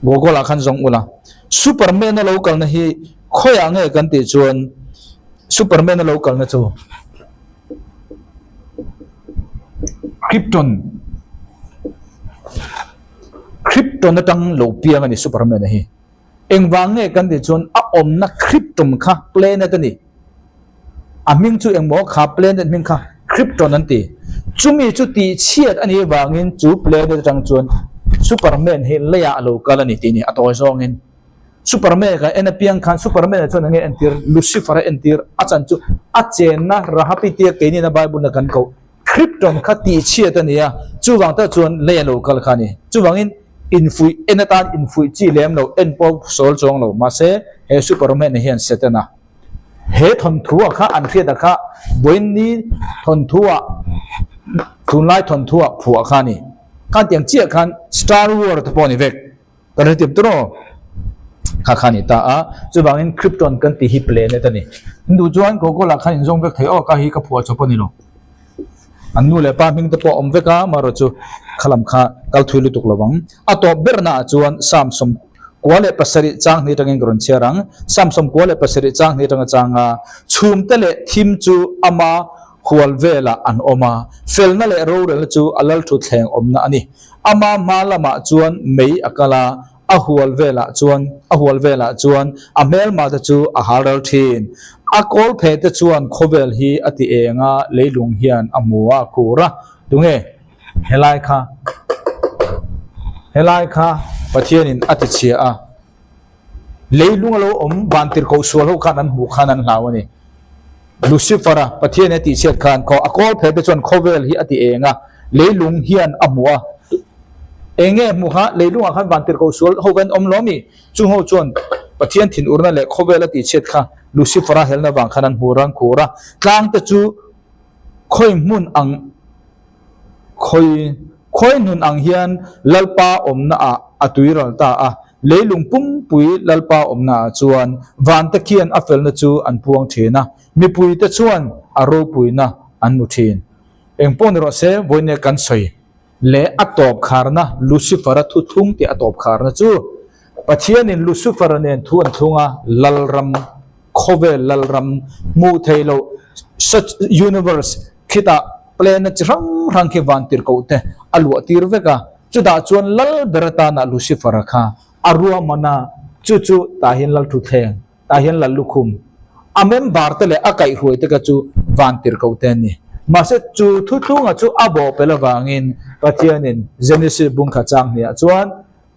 Google ah khan zawng ula Superman a lo kalna hi khawiah nge kan tih chuan Superman a lo kalna chu Krypton Krypton atang lo piang a ni Superman a hi. Engvang nge kan tih chuan a awmna Krypton kha planet a ni. A hming chu engmaw kha planet hming kha Krypton an ti. Chumi chu tihchhiat a nih avangin chu planet atang chuan Superman hi leiah a lo kal a ni tih a ni a tawi zawngin. Superman kan en apiang khan Superman-a chuan enge entir Lucifer-a entir a chan chu a chenna Rahapi tia keinina Bible-na kan koh Krypton kha tihchhiat a ni a, chuvang tak chuan lei a lo kal kha a ni. Chuvangin infuih en atan infuih chi lem lo, en pawh sawl chuang lo. Mahse, he Superman-a hian Satan-a he thawnthu-ah kha an hriat-a kha vawiinni thawnthu-ah tunlai thawnthu-ah phuah kha a ni. Khan tiang chiah khan Star War te pawh a ni vek. Kan hre tip tur aw. Kha kha ni ta a, chuvangin Krypton kan tih hi planet a ni. In duh chuan Google ah khan in zawng vek thei aw, ka hi ka phuah chawp a ni lo. An nu leh pa hming te pawh a awm vek a, amaherawh chu khalam kha kal thui lutuk lo ang. A tawp ber naah chuan Samsung kua leh pasarih chang hnih atangin ka rawn chhiar ang. Samsung kua leh pasarih chang hnih atanga chang a, chhumte leh thim chu ama hual velah an awm a, felna leh rorelna chu a lalthutthleng awmna a ni. Ama hma lamah chuan mei a kal a, a hual velah chuan a hual velah chuan a hmelma te chu a hal ral thin. A kawl pheh te chuan khawvel hi a ti eng a, leilung hian a hmu a, a khur a. Tunge helai kha? Helai kha Pathianin a ti chhia a. Leilung a lo awm van tirhkoh sual ho khan an hmuh khan an hlau a ni. Lucifer-a Pathian a tihchhiat khan khaw a kawl pheh te chuan khawvel hi a ti eng a, leilung hian a hmu a. Eng nge hmuh kha? Leilungah khan van tirhkoh sual ho an awm lo mi? Chung ho chuan Pathian thinurna leh khawvel a tihchhiat kha Lucifer-a helna vang khan an hmu rang khur a. Tlang te chu khawi hmun ang khawi khawi hnun ang hian Lalpa awmna ah a tuiral ta a. Leilung pumpui Lalpa awmnaah chuan vante khian a felna chu an puang thin a, mipuite chuan a ropuina an hmu thin. Eng pawh ni rawh se, vawinia kan sawi leh a tawp kharna Lucifer-a thu thlung tih a tawp kharna chu Pathianin Lucifer-a nen thu an thlung a, Lalram, khawvel Lalram hmuh theih loh such universe khitah planet chi hrang hrang khi van tirhkoh te a luah tir vek a, Chutah chuan lal ber atana Lucifer-a kha a ruahman a, chu chu tah hian lal thutthleng, tah hian lal lukhum, a member te leh a kaihhruai te kha chu van tirhkoh te an ni. Mahse chu thuthlunga chu a bawhpelh avangin Pathianin Genesis bungkha chang hniah chuan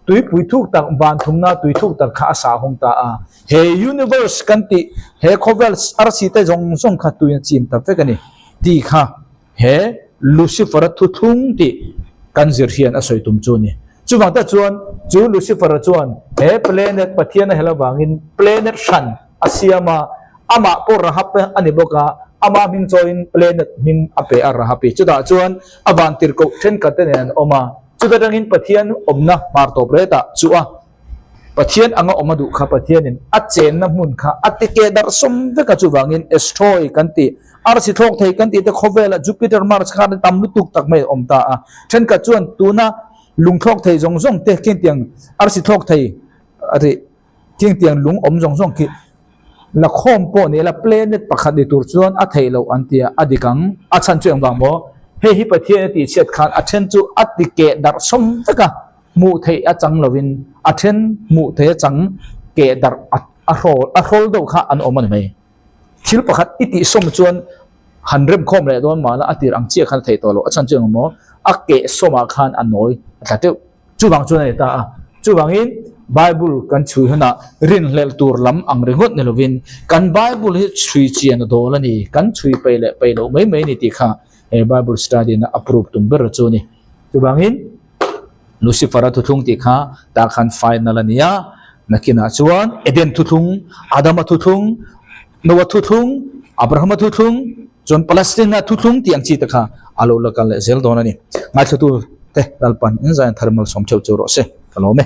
tuipui thuk tak, van thumna tui thuk tak kha a sahawm ta a. He universe kan tih, he khawvel arsi te zawng zawng kha tuiin a chim ta vek a ni tih kha He Lucifer-a thuthlung tih kan zir hian a sawi tum chu a ni. Chuvang tak chuan chu Lucifer-a chuan he planet Pathian a hel avangin planet hran a siam a, amah pawh Rahab a ni bawk a, ama hming chawiin planet hming a pe a Rahabi. Chutah chuan a vantirhkoh thenkhat te nen an awm a, chuta tangin Pathian awmna hmar tawp retah chu a Pathian anga awm a duh kha Pathianin a chenna hmun kha a ti keh darh sawm vek a, chuvangin asteroid kan tih, arsi thlawk thei kan tih te khawvela Jupiter, Mars khan a tam lutuk tak mai a awm ta a. Thenkhat chuan tuna lung thlawk thei zawng zawng te khingtiang arsi thlawk thei a ri khingtiang lung awm zawng zawng khi la khawm pawh ni ila planet pakhat ni tur chuan a theih loh an ti a, a dik ang. A chhan chu engvang maw? Hei hi Pathian a tihchhiat khan a then chu a ti keh darh sawm vek a. Hmuh theih a chang lovin a then hmuh theih a chang keh darh a hrawl a hrawl deuh kha an awm a ni mai. Thil pakhat i tih sawm chuan han rem khawm leh dawn mahla a tir ang chiah khan a theih tawh loh. A chhan chu engemaw a keh sawmah khan a nawi a tla teuh. Chuvang chuan a ni ta a. Chuvangin Bible kan chhui hunah rinhlelh tur lam ang ringawt ni lovin kan Bible hi chhui chian a dawl a ni. Kan chhui peih leh peih loh mai mai a ni tih kha he Bible study na approve tum ber chu a ni. Chuvangin Lucifer-a thuthlung tih kha tah khan final a ni a. Nakinah chuan Eden thuthlung, Adama thuthlung, Noah thuthlung, Abrahama thuthlung, chuan Palestina thuthlung tih ang chi te kha a lo la kal leh zel dawn a ni. Ngaithlatu te Lalpan in zaiin thar malsawm theuh chu rawh se. Ka lawm e.